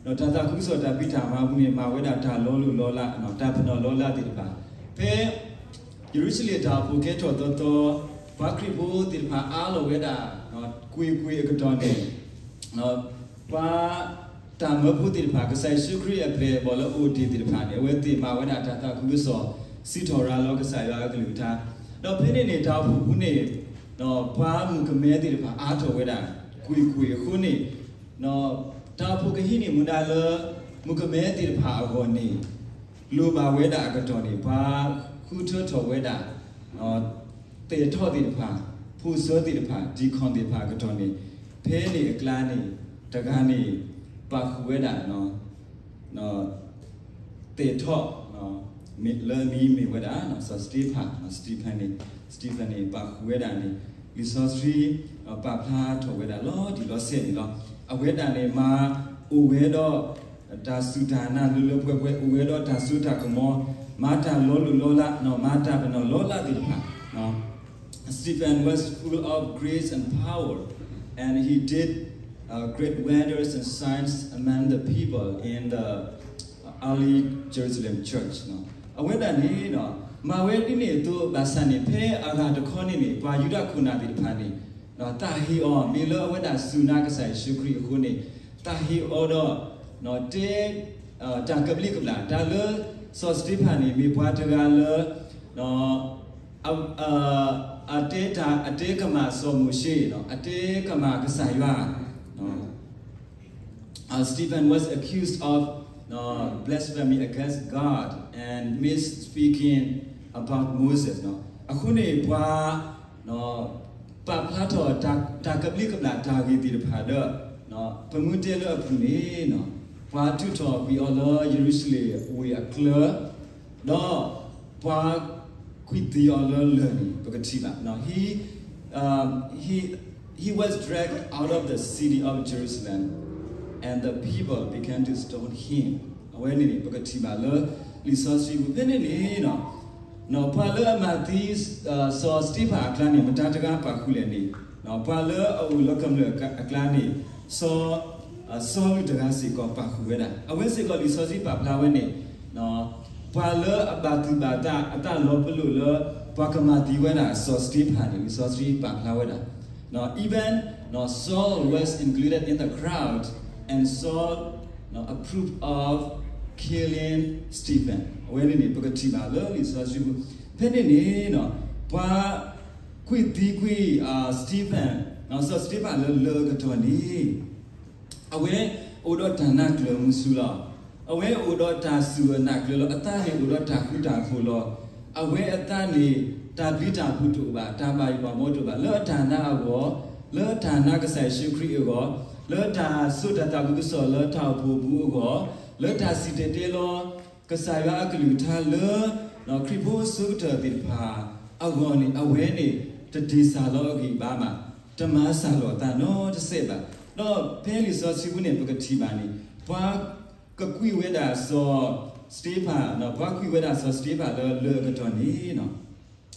ဒီးတၢ်သးခုကစီၣ်တၢ်ဖံးတၢ်မၤပူၤန့ၣ် မၤဝဲဒၣ်တၢ်လီၤလိၢ်လီၤလး တၢ်ပနီၣ်လီၤလးသ့ၣ်တဖၣ်, ဖဲယရူၤၡလ့ၣ်တၢ်အိၣ်ဖှိၣ်ကဲထီၣ်သီသီ, ပှၤခရံာ်ဖိသ့ၣ်တဖၣ်အါလီၤဝဲဒၣ် ကွ့ၢ်ကွ့ၢ်အကတီၢ်န့ၣ် ပှၤတၢ်မၢဖိသ့ၣ်တဖၣ် ကစၢ်ယ့ၣ်ၡူးခရံာ်အပျဲၢ်အဘီၣ်လၢအအိၣ်တ့ၢ်သ့ၣ်တဖၣ်န့ၣ် အဝဲသ့ၣ်မၤဝဲဒၣ်တၢ်သးခုကစီၣ် စံးထီၣ်ရၤလီၤကစၢ်ယွၤအကလုၢ်ကထါ, ဒီးဖဲန့ၣ်န့ၣ် တၢ်အိၣ်ဖှိၣ်ပူၤန့ၣ် ပှၤမုၣ်ကမဲသ့ၣ်တဖၣ်အါထီၣ်ဝဲဒၣ် ကွ့ၢ်ကွ့ၢ်အဃိန့ၣ် တၢ်အိၣ်ဖှိၣ်ကဟံးန့ၢ်မူဒါလၢ မုၣ်ကမဲသ့ၣ်တဖၣ်အဂီၢ်န့ၣ် လိၣ်ဘၣ်ဝဲဒၣ်အကတီၢ်န့ၣ် ပှၤဃုထၢထီၣ်ဝဲဒၣ် သဲးထီၣ်သ့ၣ်တဖၣ်, ဖိၣ်စၢၤသ့ၣ်တဖၣ်, deacon သ့ၣ်တဖၣ်အကတီၢ်န့ၣ် ဖဲန့ၣ်အကျါန့ၣ် တဂၤန့ၣ် ပာ်ဃုာ်ဝဲဒၣ် သဲးထီၣ် လၢအမံၤမ့ၢ်ဝဲဒၣ် စီၤစတ့ဖၣ် Stephen န့ၣ် Stephen န့ၣ် ပာ်ဃုာ်ဝဲဒၣ်န့ၣ် လံာ်စီဆှံ ပာ်ဖျါထီၣ်ဝဲဒၣ်လီၤတံၢ်လီၤဆဲးန့ၣ်လီၤ. အဝဲဒၣ်န့ၣ် မၤအိၣ်ဝဲဒီး တၢ်စူၢ်တၢ်နာ်လၢလၢပှဲၤပှဲၤ အိၣ်ဝဲဒီးတၢ်စိတၢ်ကမီၤ, မၤတၢ်လီၤလိၢ်လီၤလး, မၤတၢ်ပနီၣ်လီၤလးသ့ၣ်တဖၣ် Stephen was full of grace and power, and he did uh, great wonders and signs among the people in the early Jerusalem church. အဝဲဒၣ်န့ၣ် မၤဝဲဒ်န့ၣ်အသိး ဘၣ်ဆၣ်န့ၣ် ဖဲအဂၤတခီန့ၣ်န့ၣ် ပှၤယူဒၤခိၣ်နၢ်သ့ၣ်တဖၣ်န့ၣ် သးဟ့အီၤ မ့ၢ်လၢအဝဲဒၣ်စူၢ်နာ်ကစၢ်ယ့ၣ်ၡူးခရံာ်အဃိန့ၣ် သးဟ့အီၤဒီး တဲ တၢ်ကဘျံးကဘျၣ် တၢ်လၢ စီၤစတ့ဖၣ်န့ၣ် မ့ၢ်ပှၤတဂၤလၢ အ အ အတဲတၢ် အတဲကမၣ်စီၤမိၤၡ့, အတဲကမၣ်ကစၢ်ယွၤ Stephen was accused of blasphemy against God and misspeaking about Moses. အဃိန့ၣ် ပှၤ ပာ်ဖျါထီၣ်တၢ်ကဘျံးကဘျၣ်တၢ်ဂ့ၢ်သ့ၣ်တဖၣ်ဒီး ပမ့ၢ်တဲလၢအပူၤန့ၣ် ပှၤထုးထီၣ်ကွံာ်အီၤလၢယရူၤၡလ့ၣ်အဝ့ၢ်အကျါ ဒီးပှၤကွံာ်သံအီၤလၢလၢၢ်န့ၣ် ပကထံၣ်ဘၣ် he, um, he, he was dragged out of the city of Jerusalem, and the people began to stone him. အဝဲန့ၣ်န့ၣ် ပကထံၣ်ဘၣ်လၢလံာ်စီဆှံပူၤဖဲန့ၣ်န့ၣ် ပှၤလၢအမၤသံ စီၤစတ့ဖၣ်အကျါန့ၣ် မတၤတဂၤပာ်ဃုာ်လဲၣ်န့ၣ် ပှၤလၢအအိၣ်လၢကမျၢၢ်အကျါန့ၣ် စီၤ စီၤလူးတဂၤစ့ၢ်ကီးပာ်ဃုာ်ဝဲဒၣ် အဝဲစ့ၢ်ကီးလံာ်စီဆှံပာ်ဖျါဝဲန့ၣ် ပှၤလၢအဘၣ်သူၣ်ဘၣ်သးအသးလီၤပလိာ်လၢ ပှၤကမၤသံဝဲဒၣ်စီၤစတ့ဖၣ်န့ၣ် လံာ်စီဆှံပာ်ဖျါဝဲဒၣ် even Saul was included in the crowd, and Saul approved of killing Stephen. အဝဲန့ၣ်န့ၣ် ပကထံၣ်ဘၣ်လၢလံာ်စီဆှံပူၤ. ဖဲန့ၣ်န့ၣ် ပှၤကွံာ်သံကွံာ် Stephen, စီၤစတ့ဖၣ်လၢလၢၢ်ကတီၢ်န့ၣ် အဝဲအိၣ်ဒီးတၢ်နးကျၢၤမုဆူလီၤ. အဝဲအိၣ်ဒီးတၢ်စူၢ်အနးကျၢၤလီၤ. အသးန့ၣ်အိၣ်ဒီးတၢ်ဃူတၢ်ဖိးလီၤ. အဝဲအသးန့ၣ် တၢ်ပျံၤတၢ်ဖုးတအိၣ်ဘၣ်, တၢ်ဘၣ်ယိၣ်ဘၣ်ဘီတအိၣ်ဘၣ်, လၢအတၢ်နါအဂီၢ်, လၢတၢ်နာ်ကစၢ်ယ့ၣ်ၡူးခရံာ်အဂီၢ်, လၢတၢ်စိာ်တၢ်သးခုကစီၣ်လၢတၢ်အိၣ်ဖှိၣ်ပူၤအဂီၢ်, လၢတၢ်စံၣ်တဲၤတဲလီၤ ကစၢ်ယွၤအကလုၢ်ကထါလၢ ခရံာ်ဖိအဆိကတၢၢ်သ့ၣ်တဖၣ်အဂီၢ်န့ၣ် အဝဲန့ၣ် တတ့ၢ်ဆၢလီၤအဂံၢ်အဘါဘၣ်, တမၤစၢ်လီၤအသးနီတစဲးဘၣ်. ဒီးဖဲလံာ်စီဆှံပူၤန့ၣ် ပကထံၣ်ဘၣ်န့ၣ် ပှၤကကွံာ်ဝဲဒၣ်စီၤစတ့ဖၣ်, ပှၤကွံာ်ဝဲဒၣ်စီၤစတ့ဖၣ်လၢလၢၢ်အကတီၢ်န့ၣ်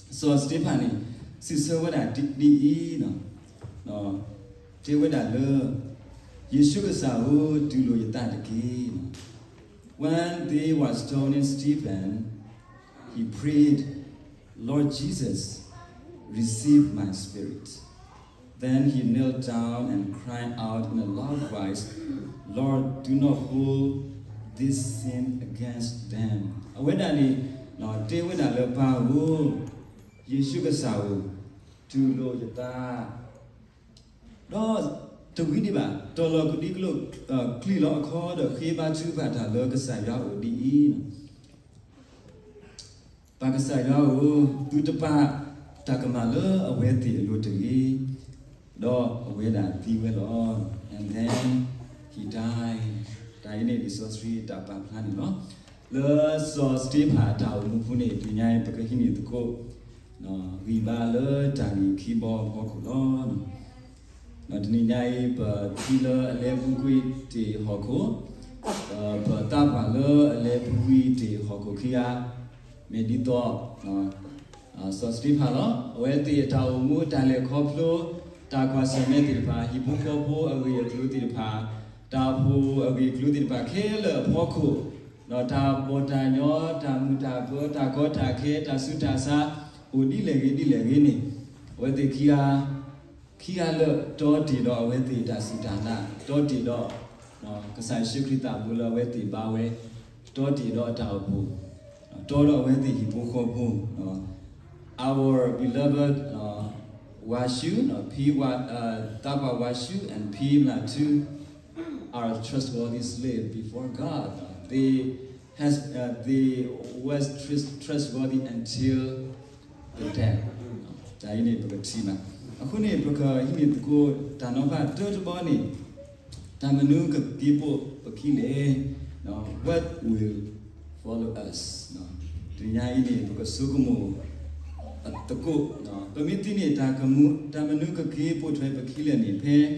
စီၤစတ့ဖၣ်န့ၣ် စံးဆၢဝဲဒၣ်ဒ်အံၤ, တဲဝဲဒၣ်လၢ ယ့ၣ်ၡူးကစၢ်ဧၢ, တူၢ်လိာ်ယသးတက့ၢ်. When they were stoning Stephen, he prayed, Lord Jesus, receive my spirit. Then he knelt down and cried out in a loud voice, Lord, do not hold this sin against them. အဝဲဒၣ်န့ၣ် တဲဝဲဒၣ်လၢပၢ်ဧၢ, ယ့ၣ်ၡူးကစၢ်ဧၢ, တူၢ်လိာ်ယသး, ဒီးတဝံၤဒံးဘၣ်, တီၤလီၤကဒံကလိာ်, ကျံၣ်လီၤအခီဒီးဃ့ဘါထုကဖၣ်တၢ်လၢကစၢ်ယွၤအအိၣ်ဒ်အံၤ, ပၢ်ကစၢ်ယွၤဧၢ, သုတပာ်တၢ်ကမၣ်လၢအဝဲသ့ၣ်အလိၤတဂ့ၤ. ဒီးအဝဲဒၣ်သံဝဲလီၤ. And then he died. တၢ်အံၤန့ၣ် လံာ်စီဆှံတၢ်ပာ်ဖျါန့ၣ်လီၤ. လၢစီၤစတ့ဖၣ်အတၢ်အိၣ်မူပူၤန့ၣ် တနံၤညါအံၤ ပကဟံးန့ၢ်သကိး ဂံၢ်ဘါလၢတၢ်ဂ့ၢ်ခံဘီအဖီခိၣ်လီၤ. တနံၤညါအံၤ ပထံၣ်လၢအလဲၤပူၤကွံာ်တ့ၢ်ဟီၣ်ခိၣ်, ဒီးပသးပှၢ်လၢအလဲၤပူၤကွံာ်တ့ၢ်ဟီၣ်ခိၣ်ခံဂၤ, မ့ၢ်ဒ်သိး စီၤစတ့ဖၣ်လီၤ. အဝဲသ့ၣ်အတၢ်အိၣ်မူအတၢ်လဲၤခီဖျိ, တၢ်ကွၢ်ဆၢၣ်မဲာ်သ့ၣ်တဖၣ်, ဟံၣ်ဖိဃီဖိအဂ့ၢ်အကျိၤသ့ၣ်တဖၣ်, တၢ်အိၣ်ဖှိၣ်အဂ့ၢ်အကျိၤသ့ၣ်တဖၣ်ခဲလၢာ်အဖီခိၣ်, ဒီးတၢ်ဘီၣ်တၢ်ညီ, တၢ်မုာ်တၢ်ပၢၤ, တၢ်ကီတၢ်ခဲ, တၢ်ဆူးတၢ်ဆါ, အိၣ်ဒ်လဲၣ်ဂ့ၤဒ်လဲၣ်ဂ့ၤန့ၣ်, အဝဲသ့ၣ်ခံဂၤ ခံဂၤလၢာ်တီတ့ၢ်ဒီးအဝဲသ့ၣ်တၢ်စူၢ်တၢ်နာ်, တီတ့ၢ်ဒီး ကစၢ်ယ့ၣ်ၡူးခရံာ်သးဘိလၢအဝဲသ့ၣ်ဘါဝဲ, တီတ့ၢ်ဒီးအတၢ်အိၣ်ဖှိၣ်, တီဒီးအဝဲသ့ၣ်ဟံၣ်ဖိဃီဖိ, our beloved Washu, P, သးပှၢ် Washu and P Mlatu are trustworthy slave before God. They has, they was trust, trustworthy until the death. တၢ်အံၤန့ၣ် ပကထံၣ်ဘၣ်. အဃိန့ၣ် ပကဟံးန့ၢ်သကိးတၢ်နီၤဖးတၢတဘီန့ၣ်, တၢ်မနုၤကက့ၤပိာ်ပခံလဲၣ်, what will follow us. တနံၤညါအံၤန့ၣ် ပကဆိကမိၣ်သကိး, ပမ့ၢ်သံန့ၣ် တၢ်မနုၤကက့ၤပိာ်ထွဲပခံလဲၣ်န့ၣ် ဖဲလံာ်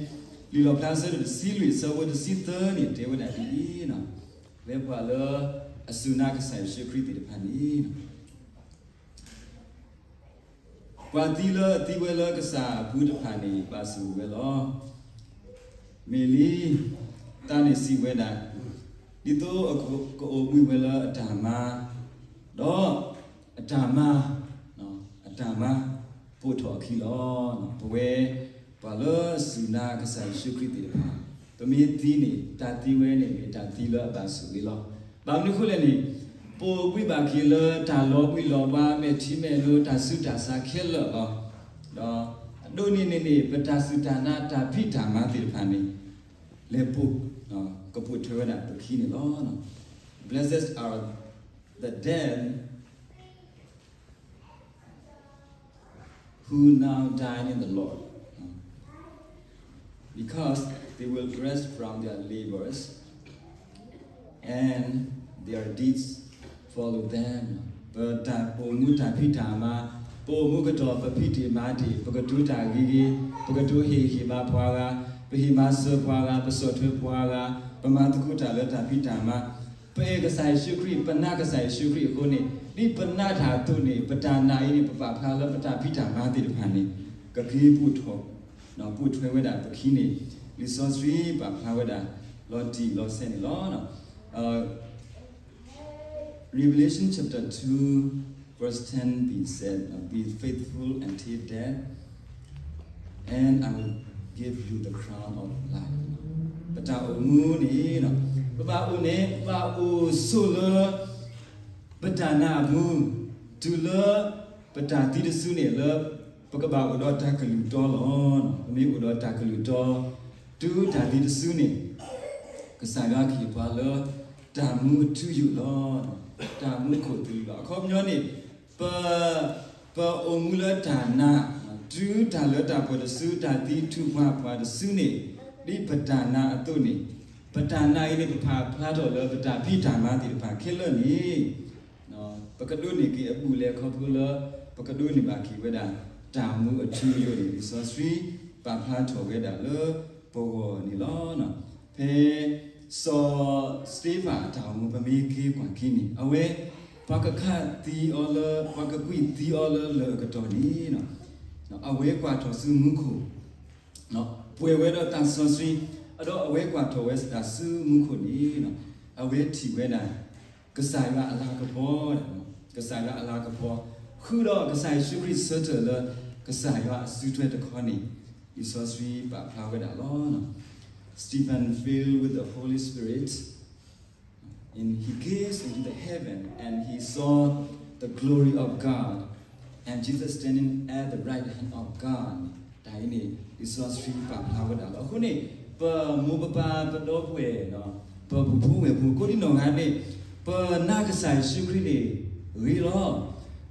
လီၣ်ဖျါအဆၢဒိၣ်တဆံလွံၢ် အဆၢဖိတဆံသၢန့ၣ် တဲဝဲဒၣ်ဒ်အံၤ, လၢပှၤလၢအစူၢ်နာ်ကစၢ်ယ့ၣ်ၡူးခရံာ်သ့ၣ်တဖၣ်န့ၣ် ပှၤသံလၢအသံဝဲလၢကစၢ်အပူၤတဖၣ်န့ၣ် ဘၣ်ဆိၣ်ဂ့ၤဝဲလီၤ. မ့ၢ်လံ, သးန့ၣ်စံးဝဲဒၣ်, ဒ်သိးကအိၣ်ဘှံးဝဲလၢအတၢ်မၤ, ဒီးအတၢ်မၤ, အတၢ်မၤပိာ်ထီၣ်အခံလီၤ. ပဝဲပှၤလၢအစူၢ်နာ်ကစၢ်ယ့ၣ်ၡူးခရံာ်သ့ၣ်တဖၣ်, ပမ့ၢ်သံန့ၣ် တၢ်သံဝဲန့ၣ် မ့ၢ်တၢ်သံလၢအဘၣ်ဆိၣ်ဂ့ၤလီၤ. ဘၣ်မနုၤအဃိလဲၣ်န့ၣ်, ပအိၣ်ဘှံးဘၣ်က့ၤလၢတၢ်လီၤဘှံးလီၤဘှါ မဲာ်ထံမဲာ်နိ တၢ်ဆူးတၢ်ဆါခဲလၢာ်လီၤ. ဒီးအဒိၣ်န့ၢ်န့ၣ်န့ၣ် ပတၢ်စူၢ်တၢ်နာ်တၢ်ဖံးတၢ်မၤသ့ၣ်တဖၣ်န့ၣ် လဲၤပိာ်, ကပိာ်ထွဲဝဲဒၣ်ပခံန့ၣ်လီၤ. Blessed are the dead who now die in the Lord, because they will rest from their labors, and their deeds follow them. ပတၢ်အိၣ်မူတၢ်ဖံးတၢ်မၤ, ပအိၣ်မူကတီၢ် ပဖံးတ့ၢ်မၤတ့ၢ်, ပကတိၤတၢ်ဂ့ၤဂ့ၤ, ပကတိၤဟ့ၣ်ဟ့ၣ်ဘါပှၤဂၤ, ပဟ့ၣ်မၤစၢၤပှၤဂၤ, ပဆီၣ်ထွဲပှၤဂၤ, ပမၤသကိးတၢ်လၢတၢ်ဖံးတၢ်မၤ, ပအဲၣ်ကစၢ်ယ့ၣ်ၡူးခရံာ်, ပနာ်ကစၢ်ယ့ၣ်ၡူးခရံာ်အဃိန့ၣ်, ဒ်ပနာ်တၢ်အသိးန့ၣ် ပတၢ်နာ်အံၤန့ၣ် ပပာ်ဖျါလၢပတၢ်ဖံးတၢ်မၤသ့ၣ်တဖၣ်န့ၣ် ကက့ၤပိာ်ထွဲ, ပိာ်ထွဲဝဲဒၣ်ပခံန့ၣ် လံာ်စီဆှံပာ်ဖျါဝဲဒၣ်လီၤတံၢ်လီၤဆဲးန့ၣ်လီၤ. Revelation chapter two, verse ten b said, Be faithful until death, and I will give you the crown of life. ပတၢ်အိၣ်မူန့ၣ် ပဘၣ်အိၣ်န့ၣ် ဘၣ်အိၣ်ဆိးလၢ ပတၢ်နာ်အမူ, တုၤလၢ ပတၢ်သံတစုန့ၣ်လၢ ပကဘၣ်အိၣ်ဒီးတၢ်ကလုၢ်တီလီၤ. ပမ့ၢ်အိၣ်ဒီးတၢ်ကလုၢ်တီ တုၤတၢ်သံတစုန့ၣ် ကစၢ်ယွၤကဟ့ၣ်ပှၤလၢ တၢ်မူအထူအယိာ်လီၤ. တၢ်မူခိၣ်သလုးလီၤ. အခီပညီန့ၣ် ပ ပအိၣ်မူလၢတၢ်နာ်, တုၤတၢ်လၢတၢ်ပှဲၤတစု တၢ်သံထူၣ်ပှၢ်ပှၤတစုန့ၣ် ဒ်ပတၢ်နာ်အသိးန့ၣ်, ပတၢ်နာ်အံၤန့ၣ် ပပာ်ဖျါထီၣ်လၢပတၢ်ဖံးတၢ်မၤသ့ၣ်တဖၣ်ခဲလၢာ်န့ၣ် ပကဒိးန့ၢ်က့ၤအဘူၣ်လဲၤခီဖျိလၢ ပကဒိးန့ၢ်ဘၣ်က့ၤဝဲဒၣ် တၢ်မူအထူအယိာ်န့ၣ် လံာ်စီဆှံပာ်ဖျါထီၣ်ဝဲဒၣ်လၢပဂီၢ်န့ၣ်လီၤ. ဖဲစီၤစတ့ဖၣ်အတၢ်အိၣ်မူ ပမ့ၢ်က့ၤကွၢ်က့ၤန့ၣ် အဝဲ ပှၤကခးသံအီၤလၢ ပှၤကကွံာ်သံအီၤလၢလၢၢ်အကတီၢ်န့ၣ် အဝဲကွၢ်ထီၣ်ဆူမူခိၣ် ပှဲၤဝဲဒီးသးစီဆှံ, ဒီးအဝဲကွၢ်ထီၣ်ဝဲဒၣ်ဆူမူခိၣ်န့ၣ် အဝဲထံၣ်ဝဲဒၣ် ကစၢ်ယွၤအလၤကပီၤ, ကစၢ်ယွၤအလၤကပီၤ ဃုာ်ဒီးကစၢ်ယ့ၣ်ၡူးခရံာ်ဆၢထၢၣ်လၢ ကစၢ်ယွၤအစုထွဲတခီန့ၣ် လံာ်စီဆှံပာ်ဖျါဝဲဒၣ်လီၤ. Stephen filled with the Holy Spirit, and he gazed into the heaven and he saw the glory of God and Jesus standing at the right hand of God. တၢ်အံၤန့ၣ် လံာ်စီဆှံပာ်ဖျါဝဲဒၣ်လီၤ. အဃိန့ၣ် ပမိၢ်ပပၢ်ပဒီပုၢ်ဝဲၢ် ပပူၤဖိဝဲၢ်ဖိ ကိးဒံနီၢ်ဂၤန့ၣ် ပနာ်ကစၢ်ယ့ၣ်ၡူးခရံာ်န့ၣ် ဂ့ၤလီၤ.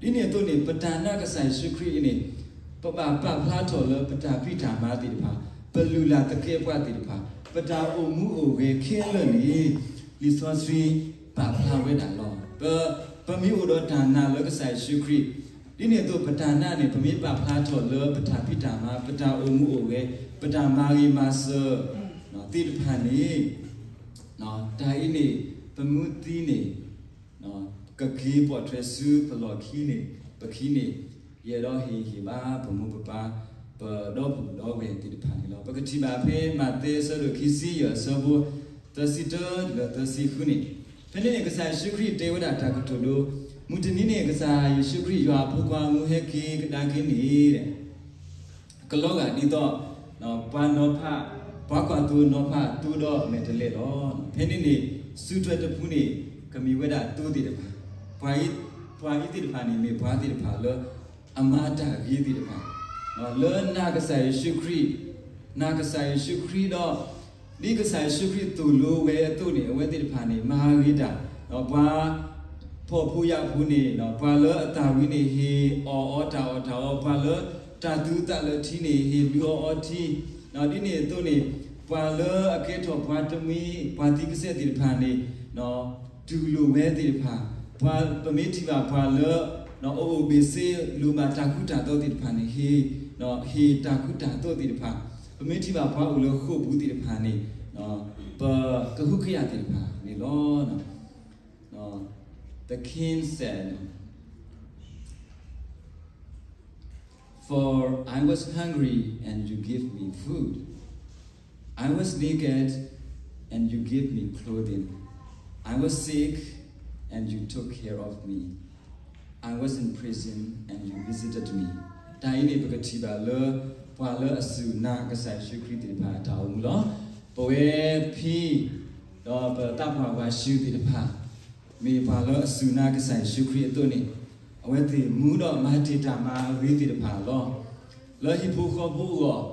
ဒ်န့ၣ်အသိးန့ၣ် ပတၢ်နာ်ကစၢ်ယ့ၣ်ၡူးခရံာ်အံၤန့ၣ် ပဘၣ်ပာ်ဖျါထီၣ်လၢပတၢ်ဖံးတၢ်မၤသ့ၣ်တဖၣ်, ပလုၢ်လၢ်သကဲးပဝးသ့ၣ်တဖၣ်, ပတၢ်အိၣ်မူအိၣ်ဂဲၤခဲလၢာ်န့ၣ် လံာ်စီဆှံပာ်ဖျါဝဲဒၣ်လီၤ. ပ ပမ့ၢ်အိၣ်ဒီးတၢ်နာ်လၢကစၢ်ယ့ၣ်ၡူးခရံာ် ဒ်န့ၣ်အသိး ပတၢ်နာ်န့ၣ် ပမ့ၢ်ပာ်ဖျါထီၣ်လၢပတၢ်ဖံးတၢ်မၤ, ပတၢ်အိၣ်မူအိၣ်ဂဲၤ, ပတၢ်မၤဂ့ၤမၤစၢၤသ့ၣ်တဖၣ်န့ၣ် တၢ်အံၤန့ၣ် ပမူသံန့ၣ် ကက့ၤပိာ်ထွဲဆူပလီၢ်ခံန့ၣ် ပခံန့ၣ် ယအဲၣ်ဒိးဟ့ၣ်ဂံၢ်ဟ့ၣ်ဘါ ပမိၢ်ပပၢ် ပဒီပုၢ်ဒီဝဲၢ်သ့ၣ်တဖၣ်န့ၣ်လီၤ. ပကထံၣ်ဘၣ်ဖဲမးသဲအဆၢဒိၣ်ခံဆံယဲၢ် အဆၢဖိ သၢဆံတၢတုၤလၢသၢဆံဃုန့ၣ်, ဖဲန့ၣ်န့ၣ် ကစၢ်ယ့ၣ်ၡူးခရံာ်တဲဝဲဒၣ်တၢ်ကတိၤဒိ, မုၢ်တနံၤန့ၣ် ကစၢ်ယ့ၣ်ၡူးခရံာ် ယွၤအဖိခွါမူဟဲက့ၤကဒါက့ၤန့ၣ် ကလီၤဂာ်ဒ်သိး ပှၤနီၤဖး, ပှၤကွၢ်သိနီၤဖးသိဒီးမဲာ်တဲးလဲးလီၤ. ဖဲန့ၣ်န့ၣ် စုထွဲတဖုန့ၣ် ကမ့ၢ်ဝဲဒၣ်သိသ့ၣ်တဖၣ်, ပှၤအံၤ, ပှၤအံၤသ့ၣ်တဖၣ်န့ၣ် မ့ၢ်ပှၤသ့ၣ်တဖၣ်လၢ အမၤတၢ်ဂ့ၤသ့ၣ်တဖၣ်, လၢနာ်ကစၢ်ယ့ၣ်ၡူးခရံာ်, နာ်ကစၢ်ယ့ၣ်ၡူးခရံာ်ဒီး ဒ်ကစၢ်ယ့ၣ်ၡူးခရံာ်သိၣ်လိဝဲအသိးန့ၣ် အဝဲသ့ၣ်တဖၣ်န့ၣ် မၤဂ့ၤတၢ်, ပှၤ ဖှီၣ်ဖိယာ်ဖိန့ၣ် ပှၤလၢအသၣ်ဝံၤန့ၣ် ဟ့ၣ်အီၣ်အီတၢ်အီၣ်တၢ်အီ, ပှၤလၢတၢ်သူသးလၢထံန့ၣ် ဟ့ၣ်လူၤအီၣ်အီထံ, ဒ်န့ၣ်အသိးန့ၣ် ပှၤလၢအကဲထီၣ်ပှၤတမှံၤ ပှၤသံကစဲးသ့ၣ်တဖၣ်န့ၣ် တူၢ်လိာ်ဝဲသ့ၣ်တဖၣ်, ပှၤ ပမ့ၢ်ထံၣ်ဘၣ်ပှၤလၢ အအိၣ်ဘ့ၣ်ဆ့ လိၣ်ဘၣ်တၢ်ကူတၢ်သိးသ့ၣ်တဖၣ်န့ၣ် ဟ့ၣ် ဟ့ၣ်တၢ်ကူတၢ်သိးသ့ၣ်တဖၣ်, ပမ့ၢ်ထံၣ်ဘၣ်ပှၤအိၣ်လၢဃိာ်ပူၤသ့ၣ်တဖၣ်န့ၣ် ပကဟုကယာ်သ့ၣ်တဖၣ်န့ၣ်လီၤ. The king said, For I was hungry and you gave me food. I was naked and you gave me clothing. I was sick and you took care of me. I was in prison and you visited me. တၢ်အံၤန့ၣ် ပကထံၣ်ဘၣ်လၢ ပှၤလၢအစူၢ်နာ်ကစၢ်ယ့ၣ်ၡူးခရံာ်သ့ၣ်တဖၣ်အတၢ်အိၣ်မူလီၤ. ပဝဲဖံ ဒီးပသးပှၢ်ဝၤၡူးသ့ၣ်တဖၣ် မ့ၢ်ပှၤလၢအစူၢ်နာ်ကစၢ်ယ့ၣ်ၡူးခရံာ်အသိးန့ၣ် အဝဲသ့ၣ်မူဒီးမၤတ့ၢ်တၢ်မၤအဂ့ၤသ့ၣ်တဖၣ်လီၤ. လၢဟံၣ်ဖိဃီဖိအဂီၢ်,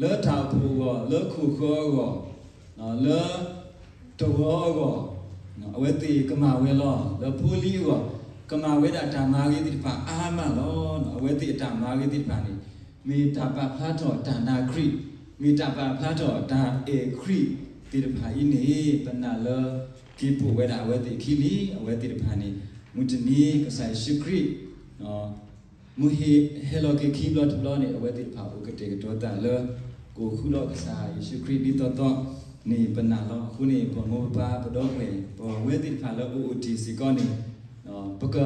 လၢတၢ်အိၣ်ဖှိၣ်အဂီၢ်, လၢခိၣ်ဃၢအဂီၢ်, လၢ တဝီအဂီၢ်, အဝဲသ့ၣ်ကမၤဝဲလီၤ. လၢဖိလံၤအဂီၢ်, ကမၤဝဲဒၣ်တၢ်မၤဂ့ၤသ့ၣ်တဖၣ်အါမးလီၤ. အဝဲသ့ၣ်အတၢ်မၤဂ့ၤသ့ၣ်တဖၣ်န့ၣ် မ့ၢ်တၢ်ပာ်ဖျါထီၣ်တၢ်နာ်ခရံာ်, မ့ၢ်တၢ်ပာ်ဖျါထီၣ်တၢ်အဲၣ်ခရံာ်သ့ၣ်တဖၣ်အံၤန့ၣ် ပနာ်လၢက့ၤပိာ်ဝဲဒၣ်အဝဲသ့ၣ်အခံလံ. အဝဲသ့ၣ်တဖၣ်န့ၣ် မုၢ်တနံၤကစၢ်ယ့ၣ်ၡူးခရံာ် မ့ၢ်ဟဲလီၤက့ၤခံဘျီတဘျီန့ၣ် အဝဲသ့ၣ်တဖၣ်အိၣ်ကတဲာ်ကတီၤသးလၢ ကအိၣ်ဃုာ်ဒီးကစၢ်ယ့ၣ်ၡူးခရံာ်ဒ်သိးသိးန့ၣ် ပနာ်လီၤ. အဃိန့ၣ် ပမိၢ်ပပၢ်ပဒီပုၢ်ဝဲၢ် ပဝဲသ့ၣ်တဖၣ်လၢအအိၣ်တ့ၢ်စ့ၢ်ကီးန့ၣ် ပက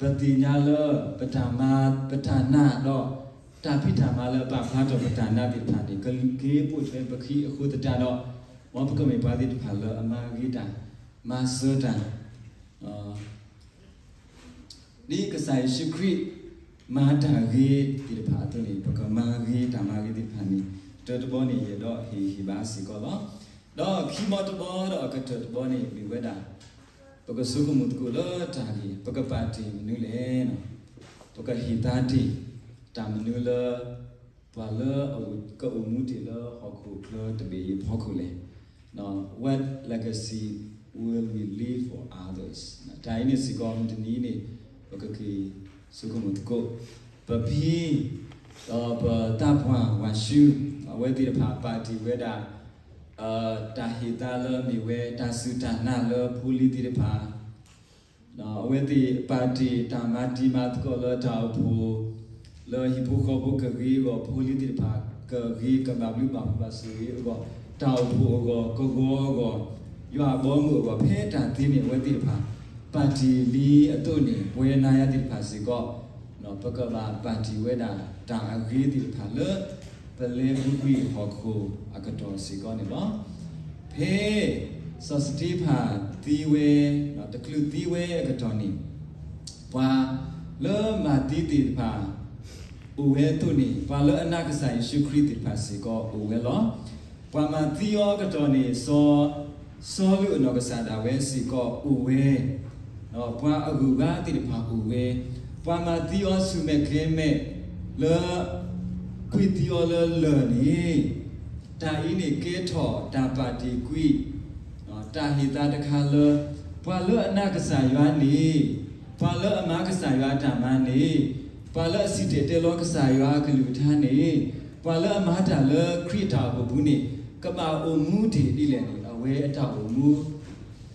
ပသ့ၣ်ညါလၢ ပတၢ်မၤ ပတၢ်နာ်ဒီး တၢ်ဖံးတၢ်မၤလၢအပာ်ဖျါထီၣ်ပတၢ်နာ်သ့ၣ်တဖၣ်န့ၣ် ကက့ၤပိာ်ထွဲပခံအဃိသတးဒီး မ်ပကမ့ၢ်ပှၤသ့ၣ်တဖၣ်လၢအမၤဂ့ၤတၢ် မၤစၢၤတၢ် ဒ်ကစၢ်ယ့ၣ်ၡူးခရံာ် မၤတၢ်ဂ့ၤသ့ၣ်တဖၣ်အသိးန့ၣ် ပကမၤဂ့ၤတၢ်မၤဂ့ၤသ့ၣ်တဖၣ်န့ၣ် တၢတဘီန့ၣ် ယအဲၣ်ဒိးဟ့ၣ်ဂံၢ်ဟ့ၣ်ဘါစ့ၢ်ကီးလီၤ. ဒီးခံဘီတဘီဒီးအကတၢၢ်တဘီန့ၣ် မ့ၢ်ဝဲဒၣ် ပကဆိကမိၣ်သကိးလၢတၢ်ဂ့ၢ် ပကပာ်တ့ၢ်မနုၤလဲၣ်. ပကဟ့ၣ်သါတ့ၢ်တၢ်မနုၤလၢ ပှၤလၢအကအိၣ်မူတ့ၢ်လၢဟီၣ်ခိၣ်ချၢတဘ့ၣ်အံၤအဖီခိၣ်လဲၣ်. What legacy will we leave for others? တၢ်အံၤန့ၣ်စ့ၢ်ကီး မုၢ်တနံၤအံၤန့ၣ် ပကက့ၤဆိကမိၣ်သကိး ပဖံ ဒီးပသးပှၢ်ဝၤဆူ အဝဲသ့ၣ်တဖၣ်ပာ်တ့ၢ်ဝဲဒၣ် တၢ်ဟ့ၣ်သါလၢမ့ၢ်ဝဲ တၢ်စူၢ်တၢ်နာ်လၢဖိလံၤသ့ၣ်တဖၣ် အဝဲသ့ၣ်ပာ်တ့ၢ်တၢ်မၤတံၤမၤသကိးလၢတၢ်အိၣ်ဖှိၣ် လၢဟံၣ်ဖိဃီဖိကဂ့ၤအဂီၢ် ဖိလံၤသ့ၣ်တဖၣ် ကဂ့ၤကဘၣ်ဘျုးဘၣ်ဖှိၣ်ဘၣ်ဆိၣ်ဂ့ၤအဂီၢ် တၢ်အိၣ်ဖှိၣ်အဂီၢ် ကဝီၤအဂီၢ် ယွၤအဘီအမုၢ်အဂီၢ် ဖဲတၢ်သ့န့ၣ် အဝဲသ့ၣ်တဖၣ် ပာ်တ့ၢ်လံအသိးန့ၣ် ပဝဲနၤယၤသ့ၣ်တဖၣ်စ့ၢ်ကီး ပကဘၣ်ပာ်တ့ၢ်ဝဲဒၣ်တၢ်အဂ့ၤသ့ၣ်တဖၣ်လၢ ပလဲၤပူၤကွံာ်ဟီၣ်ခိၣ်အကတီၢ်စ့ၢ်ကီးန့ၣ်လီၤ. ဖဲ စီၤစတ့ဖၣ်သံဝဲ တချုးသံဝဲအကတီၢ်န့ၣ် ပှၤလၢမၤသံသ့ၣ်တဖၣ် အိၣ်ဝဲအသိးန့ၣ် ပှၤလၢအနာ်ကစၢ်ယ့ၣ်ၡူးခရံာ်သ့ၣ်တဖၣ်စ့ၢ်ကီး အိၣ်ဝဲလီၤ. ပှၤမၤသံအီၤအကတီၢ်န့ၣ် စီၤ စီလူးအနီၢ်ကစၢ်ဒၣ်ဝဲစ့ၢ်ကီးအိၣ်ဝဲ, ဒီးပှၤအဂုၤအဂၤသ့ၣ်တဖၣ်အိၣ်ဝဲ, ပှၤမၤသံအီၤဆူၣ်မဲာ်ကျဲမဲာ်လၢ ကွံာ်သံအီၤလၢလၢၢ်န့ၣ်, တၢ်အံၤန့ၣ်ကဲထီၣ်တၢ်ပာ်တ့ၢ်ကွံာ် တၢ်ဟ့ၣ်သါတခါလၢ ပှၤလၢအနာ်ကစၢ်ယွၤန့ၣ်, ပှၤလၢအမၤကစၢ်ယွၤအတၢ်မၤန့ၣ်, ပှၤလၢအစံၣ်တဲၤတဲလီၤကစၢ်ယွၤအကလုၢ်ကထါန့ၣ်, ပှၤလၢအမၤတၢ်လၢခရံာ်အတၢ်အိၣ်ဖှိၣ်ပူၤန့ၣ် ကဘၣ်အိၣ်မူတ့ၢ်ဒ်လဲၣ်န့ၣ် အဝဲအတၢ်အိၣ်မူ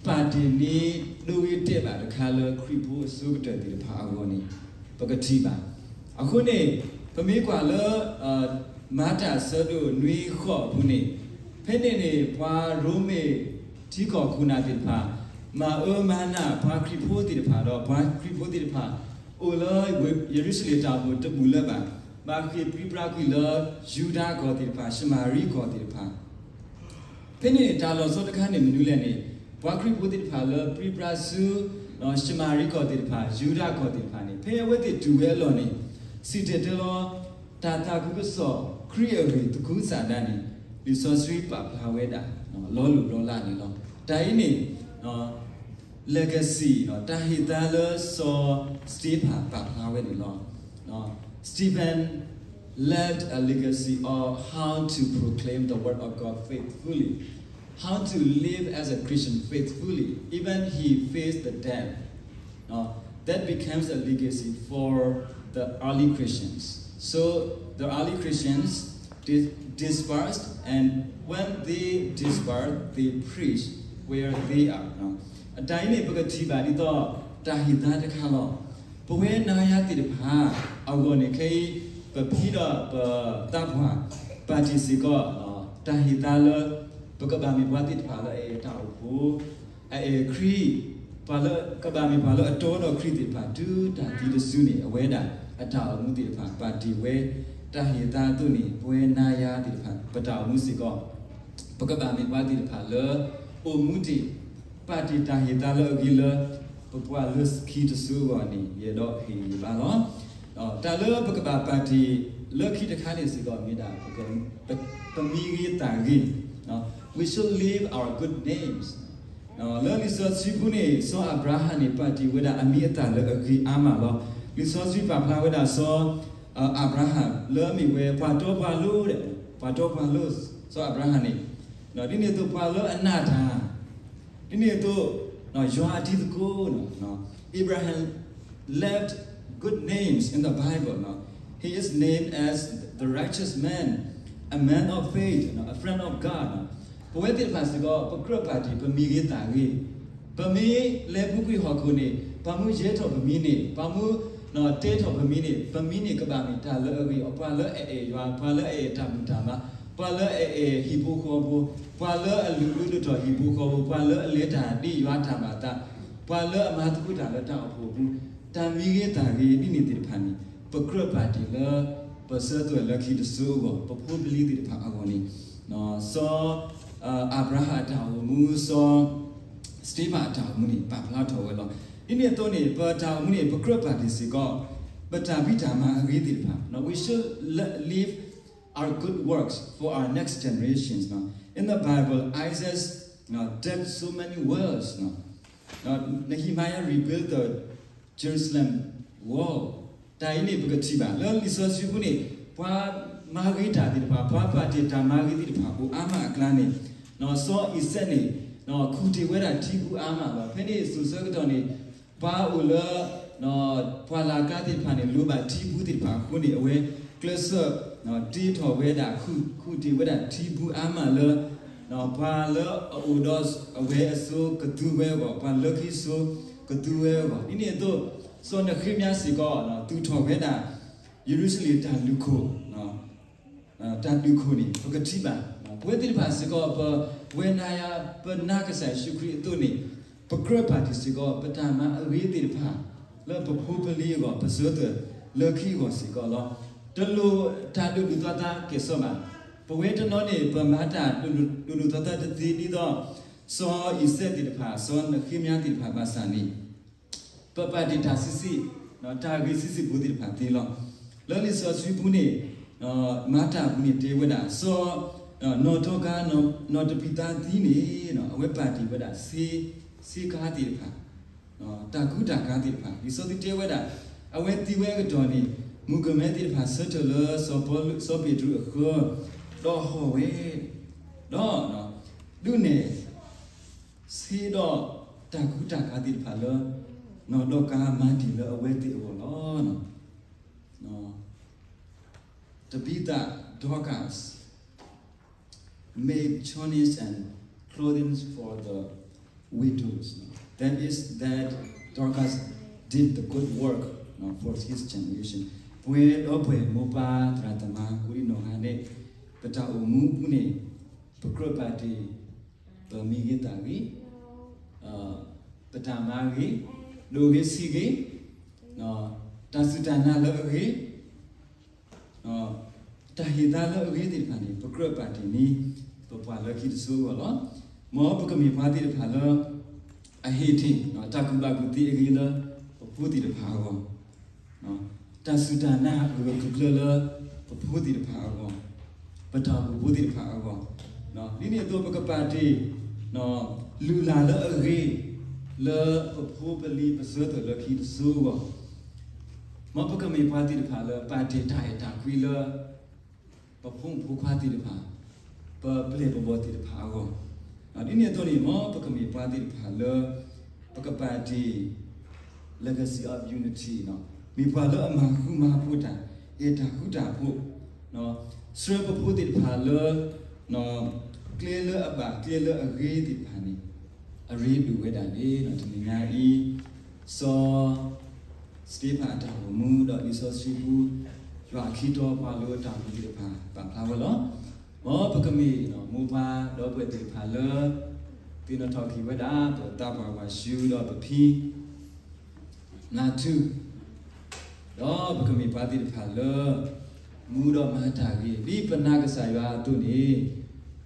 ပာ်တ့ၢ်န့ၢ်ဒိဂ့ၤတဲာ်ဘၣ်တခါလၢခရံာ်ဖိအဆိကတၢၢ်သ့ၣ်တဖၣ်အဂီၢ်န့ၣ် ပကထံၣ်ဘၣ်. အဃိန့ၣ် ပမ့ၢ်ကွၢ်လၢ မၤတၢ်ဆၢဒိၣ်နွံဃိးအပူၤန့ၣ်, ဖဲန့ၣ်န့ၣ် ပှၤရိမ့ၤထံကီၢ်ခိၣ်နၢ်သ့ၣ်တဖၣ် မၤအၢမၤနးပှၤခရံာ်ဖိသ့ၣ်တဖၣ်ဒီး ပှၤခရံာ်ဖိသ့ၣ်တဖၣ် အိၣ်လၢယရူၤၡလ့ၣ်တၢ်အိၣ်ဖှိၣ်တဘူၣ်လၢၤဘၣ်, ဘၣ်ဃ့ၢ်ပြံပြါကွံာ်လၢ ယူဒၤကီၢ်သ့ၣ်တဖၣ် ၡမၤရံကီၢ်သ့ၣ်တဖၣ် ဖဲန့ၣ်န့ၣ် တၢ်လီၤဆီတခါန့ၣ်မနုၤလဲၣ်န့ၣ်, ပှၤခရံာ်ဖိသ့ၣ်တဖၣ်လၢပြံပြါဆူ ၡမၤရံကီၢ်သ့ၣ်တဖၣ် ယူဒၤကီၢ်သ့ၣ်တဖၣ်န့ၣ် ဖဲအဝဲသ့ၣ်တုၤဝဲအလီၢ်န့ၣ် စံၣ်တဲၤတဲလီၤ တၢ်သးခုကစီၣ်ခရံာ်အဂ့ၢ်သကူစၢ်ဒၣ်န့ၣ် လံာ်စီဆှံပာ်ဖျါဝဲဒၣ် လီၤလိၢ်လီၤလးန့ၣ်လီၤ. တၢ်အံၤန့ၣ် legacy တၢ်ဟ့ၣ်သါလၢစီၤစတ့ဖၣ်ပာ်ဖျါဝဲန့ၣ်လီၤ. Stephen left a legacy of how to proclaim the word of God faithfully, how to live as a Christian faithfully, even he faced the death. Now, that becomes a legacy for the early Christians. So the early Christians di- dispersed, and when they dispersed, they preached where they are. အတၢ်အံၤန့ၣ် ပကထံၣ်ဘၣ်ဒ်သိး တၢ်ဟ့ၣ်သါတခါလီၤ. ပဝဲနၤယၤသ့ၣ်တဖၣ် အဂီၢ်န့ၣ်ခဲအံၤ ပဖံဒီးပသးပှၢ် ပာ်တ့ၢ်စ့ၢ်ကီး တၢ်ဟ့ၣ်သါလၢ ပကဘၣ်မ့ၢ်ပှၤသ့ၣ်တဖၣ်လၢအအဲၣ်တၢ်အိၣ်ဖှိၣ် အအဲၣ်ခရံာ်, ပှၤလၢကဘၣ်မ့ၢ်ပှၤလၢအတီဒီးခရံာ်သ့ၣ်တဖၣ် တုၤတၢ်သံတစုန့ၣ် အဝဲဒၣ်အတၢ်အိၣ်မူသ့ၣ်တဖၣ် ပာ်တ့ၢ်ဝဲ တၢ်ဟ့ၣ်သါအသိးန့ၣ် ပဝဲနၤယၤသ့ၣ်တဖၣ် ပတၢ်အိၣ်မူစ့ၢ်ကီး ပကဘၣ်မ့ၢ်ပှၤသ့ၣ်တဖၣ်လၢ အိၣ်မူတ့ၢ် ပာ်တ့ၢ်တၢ်ဟ့ၣ်သါလၢအဂ့ၤလၢ ပပှၤလၢခံတစုအဂီၢ်န့ၣ် ယအဲၣ်ဒိးဟ့ၣ်ဂံၢ်ဘါလီၤ. တၢ်လၢပကဘၣ်ပာ်တ့ၢ်လၢခံတခါန့ၣ်စ့ၢ်ကီး မ့ၢ်ဒၣ် ပမံၤဂ့ၤသးဂ့ၤ, we should leave our good names. လၢလံာ်စီဆှံပူၤန့ၣ် စီၤအၤဘြၤဟၣ်န့ၣ် ပာ်တ့ၢ်ဝဲဒၣ်အမံၤအသၣ်လၢအဂ့ၤအါမးလီၤ. လံာ်စီဆှံပာ်ဖျါဝဲဒၣ်စီၤအၤဘြၤဟၣ် လၢအမ့ၢ်ဝဲပှၤတီပှၤလိၤ, ပှၤတီပှၤလိၤ စီၤအၤဘြၤဟၣ်န့ၣ်, ဒ်န့ၣ်အသိးပှၤလၢအနၢ်တၢ် ဒ်န့ၣ်အသိး ယွၤအတံၤသကိး, Abraham left good names in the Bible. He is named as the righteous man, a man of faith, a friend of God. ပဝဲသ့ၣ်တဖၣ်စ့ၢ်ကီး ပကြၢးပာ်တ့ၢ် ပမံၤဂ့ၤသးဂ့ၤ, ပမ့ၢ်လဲၤပူၤကွံာ်ဟီၣ်ခိၣ်န့ၣ် ပှၤမ့ၢ်ယဲထီၣ်ပမံၤန့ၣ်, ပှၤမ့ၢ်တဲထီၣ်ပမံၤန့ၣ် ပမံၤန့ၣ်ကဘၣ်မ့ၢ်တၢ်လၢအဂ့ၤအီၤ, ပှၤလၢအအဲၣ်ယွၤ, ပှၤလၢအအဲၣ်တၢ်ဘူၣ်တၢ်ဘါ, ပှၤလၢအအဲၣ်ဟံၣ်ဖိဃီဖိ, ပှၤလၢအလုၢ်အုၣ်ဒိၣ်ထီၣ်ဟံၣ်ဖိဃီဖိ, ပှၤလၢအလဲၤတၢ်ဒ်ယွၤတၢ်ဘၣ်သး, ပှၤလၢအမၤသကိးတၢ်လၢတၢ်အိၣ်ဖှိၣ်အပူၤ, တၢ်မံၤဂ့ၤသးဂ့ၤဒ်န့ၣ်သ့ၣ်တဖၣ်န့ၣ် ပကြၢးပာ်တ့ၢ်လၢ ပဆၢသွဲၣ်လၢခံတစိၤအဂီၢ်, ပဖိပလံၤသ့ၣ်တဖၣ်အဂီၢ်န့ၣ်, စီၤအၤဘြၤဟၣ်အတၢ်အိၣ်မူ, စီၤစတ့ဖၣ်အတၢ်အိၣ်မူန့ၣ် ပာ်ဖျါထီၣ်ဝဲလီၤ. ဒ်န့ၣ်အသိးန့ၣ် ပတၢ်အိၣ်မူန့ၣ် ပကြၢးပာ်တ့ၢ်စ့ၢ်ကီး ပတၢ်ဖံးတၢ်မၤအဂ့ၤသ့ၣ်တဖၣ်, no, we should le- leave our good works for our next generations, no. In the Bible, Isaiah, no, did so many words, no. နဟံးမၤယၤ rebuild the Jerusalem wall. တၢ်အံၤန့ၣ် ပကထံၣ်ဘၣ် လၢလံာ်စီဆှံပူၤန့ၣ် ပှၤမၤဂ့ၤတၢ်သ့ၣ်တဖၣ်, ပှၤပာ်တ့ၢ်တၢ်မၤဂ့ၤသ့ၣ်တဖၣ်အိၣ်အါမးအကျါန့ၣ်, စီၤအံၤစဲးန့ၣ် ခူၣ်တ့ၢ်ဝဲဒၣ်ထံပူၤအါမးလီၤ. ဖဲန့ၣ်စိၤဆၢကတီၢ်န့ၣ် ပှၤအိၣ်လၢ ပှၢ်လၢ်ကျါသ့ၣ်တဖၣ်န့ၣ် လိၣ်ဘၣ်ထံပူၤသ့ၣ်တဖၣ်အဃိန့ၣ် အဝဲကျဲးစၢး တ့ထီၣ်ဝဲဒၣ် ခူၣ်တ့ၢ်ဝဲဒၣ်ထံပူၤအါမးလၢ ပှၤလၢအအိၣ်ဒီးအဝဲအစိၤကသူဝဲအဂီၢ်, ပှၤလၢခံစိၤကသူဝဲအဂီၢ်, ဒ်န့ၣ်အသိး စီၤနဃ့မယၤစ့ၢ်ကီး သူၣ်ထီၣ်ဝဲဒၣ် ယရူၤၡလ့ၣ်တၢ်လုၢ်ခိၣ် တၢ်ဒုးခိၣ်န့ၣ် ပကထံၣ်ဘၣ် ပဝဲသ့ၣ်တဖၣ်စ့ၢ်ကီး ပဝဲနၤယၤ ပနာ်ကစၢ်ယ့ၣ်ၡူးခရံာ်အသိးန့ၣ် ပကြၢးပာ်တ့ၢ်စ့ၢ်ကီး ပတၢ်မၤအဂ့ၤသ့ၣ်တဖၣ် လၢပဖိပလံၤအဂီၢ် ပစၢၤသွဲၣ်လၢခံအဂီၢ်စ့ၢ်ကီးလီၤ. တလိၣ်တၢ်ဒိၣ်ဒိၣ်သွါသွါကဲၣ်ဆိးဘၣ်. ပဝဲတနီၤန့ၣ် ပမၤတၢ်ဒိၣ်ဒိၣ်သွါသွါတသ့ဒ်သိး စီၤအံၤစဲးသ့ၣ်တဖၣ် စီၤနဃ့မယၤသ့ၣ်တဖၣ်ဘၣ်ဆၣ်န့ၣ် ပပာ်တ့ၢ်တၢ်ဆံးဆံး တၢ်ဂ့ၤဆံးဆံးဖိသ့ၣ်တဖၣ်သ့လီၤ. လၢလံာ်စီဆှံပူၤန့ၣ် မၤတၢ်ပူၤန့ၣ်တဲဝဲဒၣ် စီၤ နီၢ်ဒီကၤ နီၢ်တဘံသါသံန့ၣ် အဝဲပာ်တ့ၢ်ဝဲဒၣ် ဆ့ကၤသ့ၣ်တဖၣ် တၢ်ကူတၢ်ကၤသ့ၣ်တဖၣ် လံာ်စီဆှံတဲဝဲဒၣ် အဝဲသံဝဲအကတီၢ်န့ၣ် မုၣ်ကမဲသ့ၣ်တဖၣ်ဆၢထၢၣ်လၢစီၤပီလူး စီၤပ့းတရူးအဃၢၤ ဒီးဟီၣ်ဝဲ ဒီး ဒုးနဲၣ် ဆ့ဒီးတၢ်ကူတၢ်ကၤသ့ၣ်တဖၣ်လၢ နီၢ်ဒီကၤမၤတ့ၢ်လၢအဝဲသ့ၣ်အဂီၢ်လီၤ. Tabitha, Dorcas, made chonies and clothing for the widows. That is that Dorcas did the good work, you know, for his generation. ပှဲၤဒီးပှဲၤမိၢ်ပၢ်သရၣ်သမါ ကိးဒံနီၢ်ဂၤန့ၣ် ပတၢ်အိၣ်မူအပူၤန့ၣ် ပကြၢးပာ်တ့ၢ် ပမံဂ့ၤသးဂ့ၤ, ပတၢ်မၤဂ့ၤ, ဒိၣ်ဂ့ၤဆံးဂ့ၤ, တၢ်စူၢ်တၢ်နာ်လၢအဂ့ၤ, တၢ်ဟ့ၣ်သါလၢအဂ့ၤသ့ၣ်တဖၣ်န့ၣ် ပကြၢးပာ်တ့ၢ်န့ၢ် ပပှၤလၢခံတစိၤအဂီၢ်လီၤ. မ်ပကမ့ၢ်ပှၤသ့ၣ်တဖၣ်လၢ အဟ့ၣ်တ့ၢ် တၢ်ကူၣ်ဘၣ်ကူၣ်သ့အဂ့ၤလၢ ပဖိသ့ၣ်တဖၣ်အဂီၢ် တၢ်စူၢ်တၢ်နာ်အဂၢၢ်အကျၢၤလၢ ပဖိသ့ၣ်တဖၣ်အဂီၢ်, ပတၢ်အိၣ်ဖှိၣ်ဖိသ့ၣ်တဖၣ်အဂီၢ်, ဒ်န့ၣ်အသိးပကပာ်တ့ၢ် လုၢ်လၢ်လၢအဂ့ၤ လၢပဖိပလံၤပစၢၤသွဲၣ်လၢခံတစိၤအဂီၢ်, မ်ပကမ့ၢ်ပှၤသ့ၣ်တဖၣ်လၢ ပာ်တ့ၢ်တၢ်အဲၣ်တၢ်ကွံလၢ ပဖိမုၣ်ဖိခွါသ့ၣ်တဖၣ်, ပပျဲၢ်ပဘီၣ်သ့ၣ်တဖၣ်အဂီၢ်, ဒ်န့ၣ်အသိးန့ၣ် မ်ပကမ့ၢ်ပှၤသ့ၣ်တဖၣ်လၢ ပကပာ်တ့ၢ် legacy of unity မ့ၢ်ပှၤလၢအမၤဃူမၤဖိးတၢ်, အဲၣ်တၢ်ဃူတၢ်ဖိး, ဆှၢပဖိသ့ၣ်တဖၣ်လၢ ကျဲလၢအဘၣ်ကျဲလၢအဂ့ၤသ့ၣ်တဖၣ်န့ၣ် အရ့ဒိၣ်ဝဲဒၣ်န့ၣ် တနံၤညါအံၤ စီၤ စတ့ဖၣ်အတၢ်အိၣ်မူ ဒီးလံာ်စီဆှံပူၤ ယွၤအခံတီပှၤလိၤအတၢ်အိၣ်မူသ့ၣ်တဖၣ် ပာ်ဖျါဝဲလီၤ. မ်ပကမ့ၢ်မိၢ်ပှၢ်ဒီပုၢ်ဝဲၢ်သ့ၣ်တဖၣ်လၢ သ့ၣ်နီၣ်ထီၣ်က့ၤဝဲဒၣ် ပသးပှၢ်ဝၤၡူဒီးပဖံ နၢ်ထူ ဒီးပကမ့ၢ်ပှၤသ့ၣ်တဖၣ်လၢ မူဒီးမၤတၢ်ဂ့ၤ ဒ်ပနာ်ကစၢ်ယွၤအသိးန့ၣ်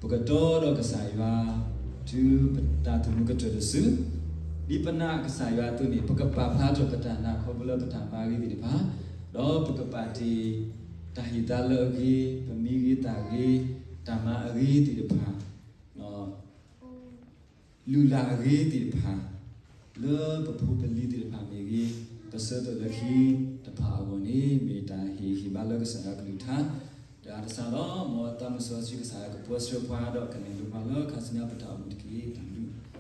ပကတီဒီးကစၢ်ယွၤ တုၤပတၢ်သူၣ်မူကတၢၢ်တစု, ဒ်ပနာ်ကစၢ်ယွၤအသိးန့ၣ် ပကပာ်ဖျါထီၣ်ပတၢ်နာ်ခီဖျိလၢပတၢ်မၤဂ့ၤသ့ၣ်တဖၣ်, ဒီးပကပာ်တ့ၢ် တၢ်ဟ့ၣ်သါလၢအဂ့ၤ, ပမံဂ့ၤသးဂ့ၤ, တၢ်မၤအဂ့ၤသ့ၣ်တဖၣ် လုၢ်လၢ်အဂ့ၤသ့ၣ်တဖၣ် လၢပဖိပလံၤသ့ၣ်တဖၣ်မ့ၢ်ဂ့ၤ, ပစၢၤသွဲၣ်လၢခံတဖၣ်အဂီၢ်န့ၣ် မ့ၢ်တၢ်ဟ့ၣ်ဟ့ၣ်ဘါလၢကစၢ်ယွၤကလုၢ်ကထါ, ဒီးအကစၢ်ဒီး မ်သးမုၢ်စီဆှံကစၢ်ယွၤကပၢဆှၢပှၤ ဒီးကနဲၣ်လိပှၤလၢခါဆူညါပတၢ်အိၣ်မူတက့ၢ်. တၢ်ဘျုး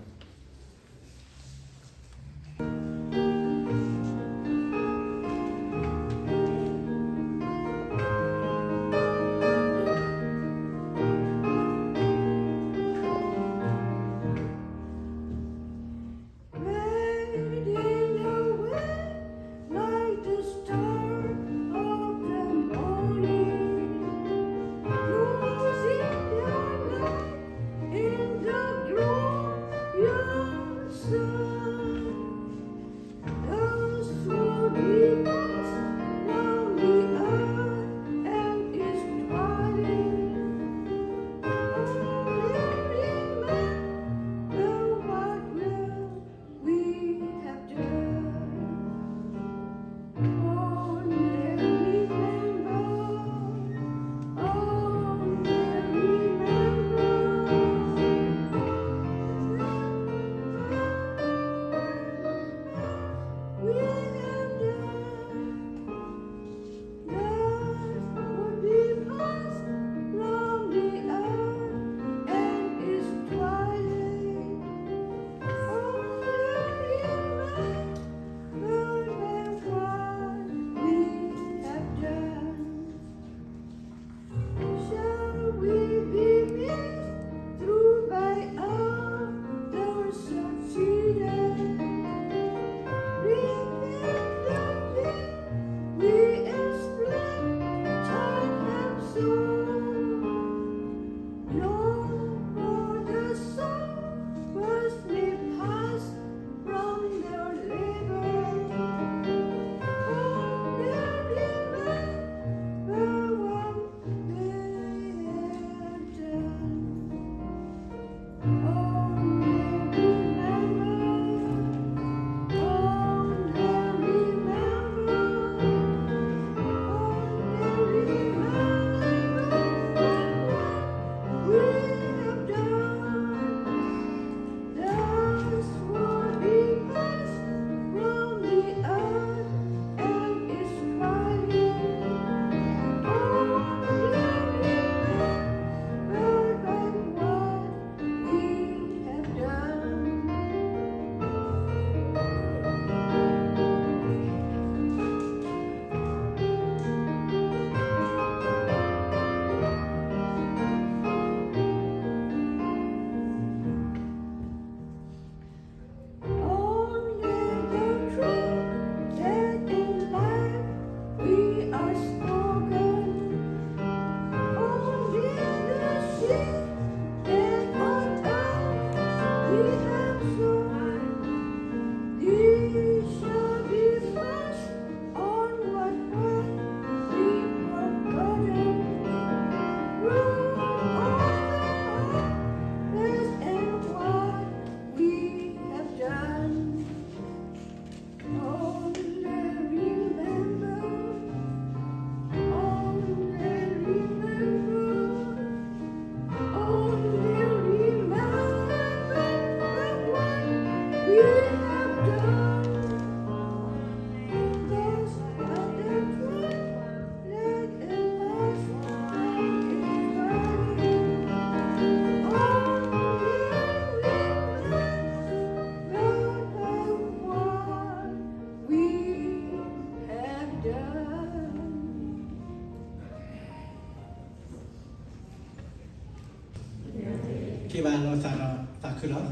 ဘၣ်လိာ်သးဒီးသးခုလီၤ.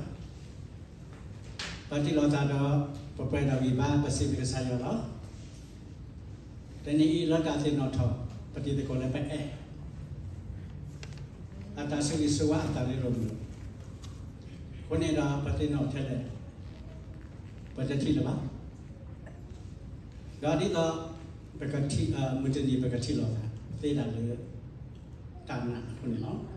ပတ့လီၤသးဒီး ပပှဲၤဒီးဂံၢ်ဘါ ပစံးဘျုးကစၢ်ယွၤလီၤ. တနံၤအံၤလၢတၢ်သ့ၣ်နီၣ်ထီၣ် ပတံၤသကိးလၢပအဲၣ် အတၢ်ဆိၣ်ဂ့ၤဆိၣ်ဝါအသးလၢလိၤလိၤ, အဃိန့ၣ်ဒီးပသ့ၣ်နီၣ်ထဲလဲၣ် ပတထံၣ်လၢၤဘၣ်. ဒီးဒ်သိး ပကထံၣ် မုၢ်တနံၤပကထံၣ်လိာ်သး သ့ဒၣ်လၢ တၢ်နာ်အဃိန့ၣ်လီၤ.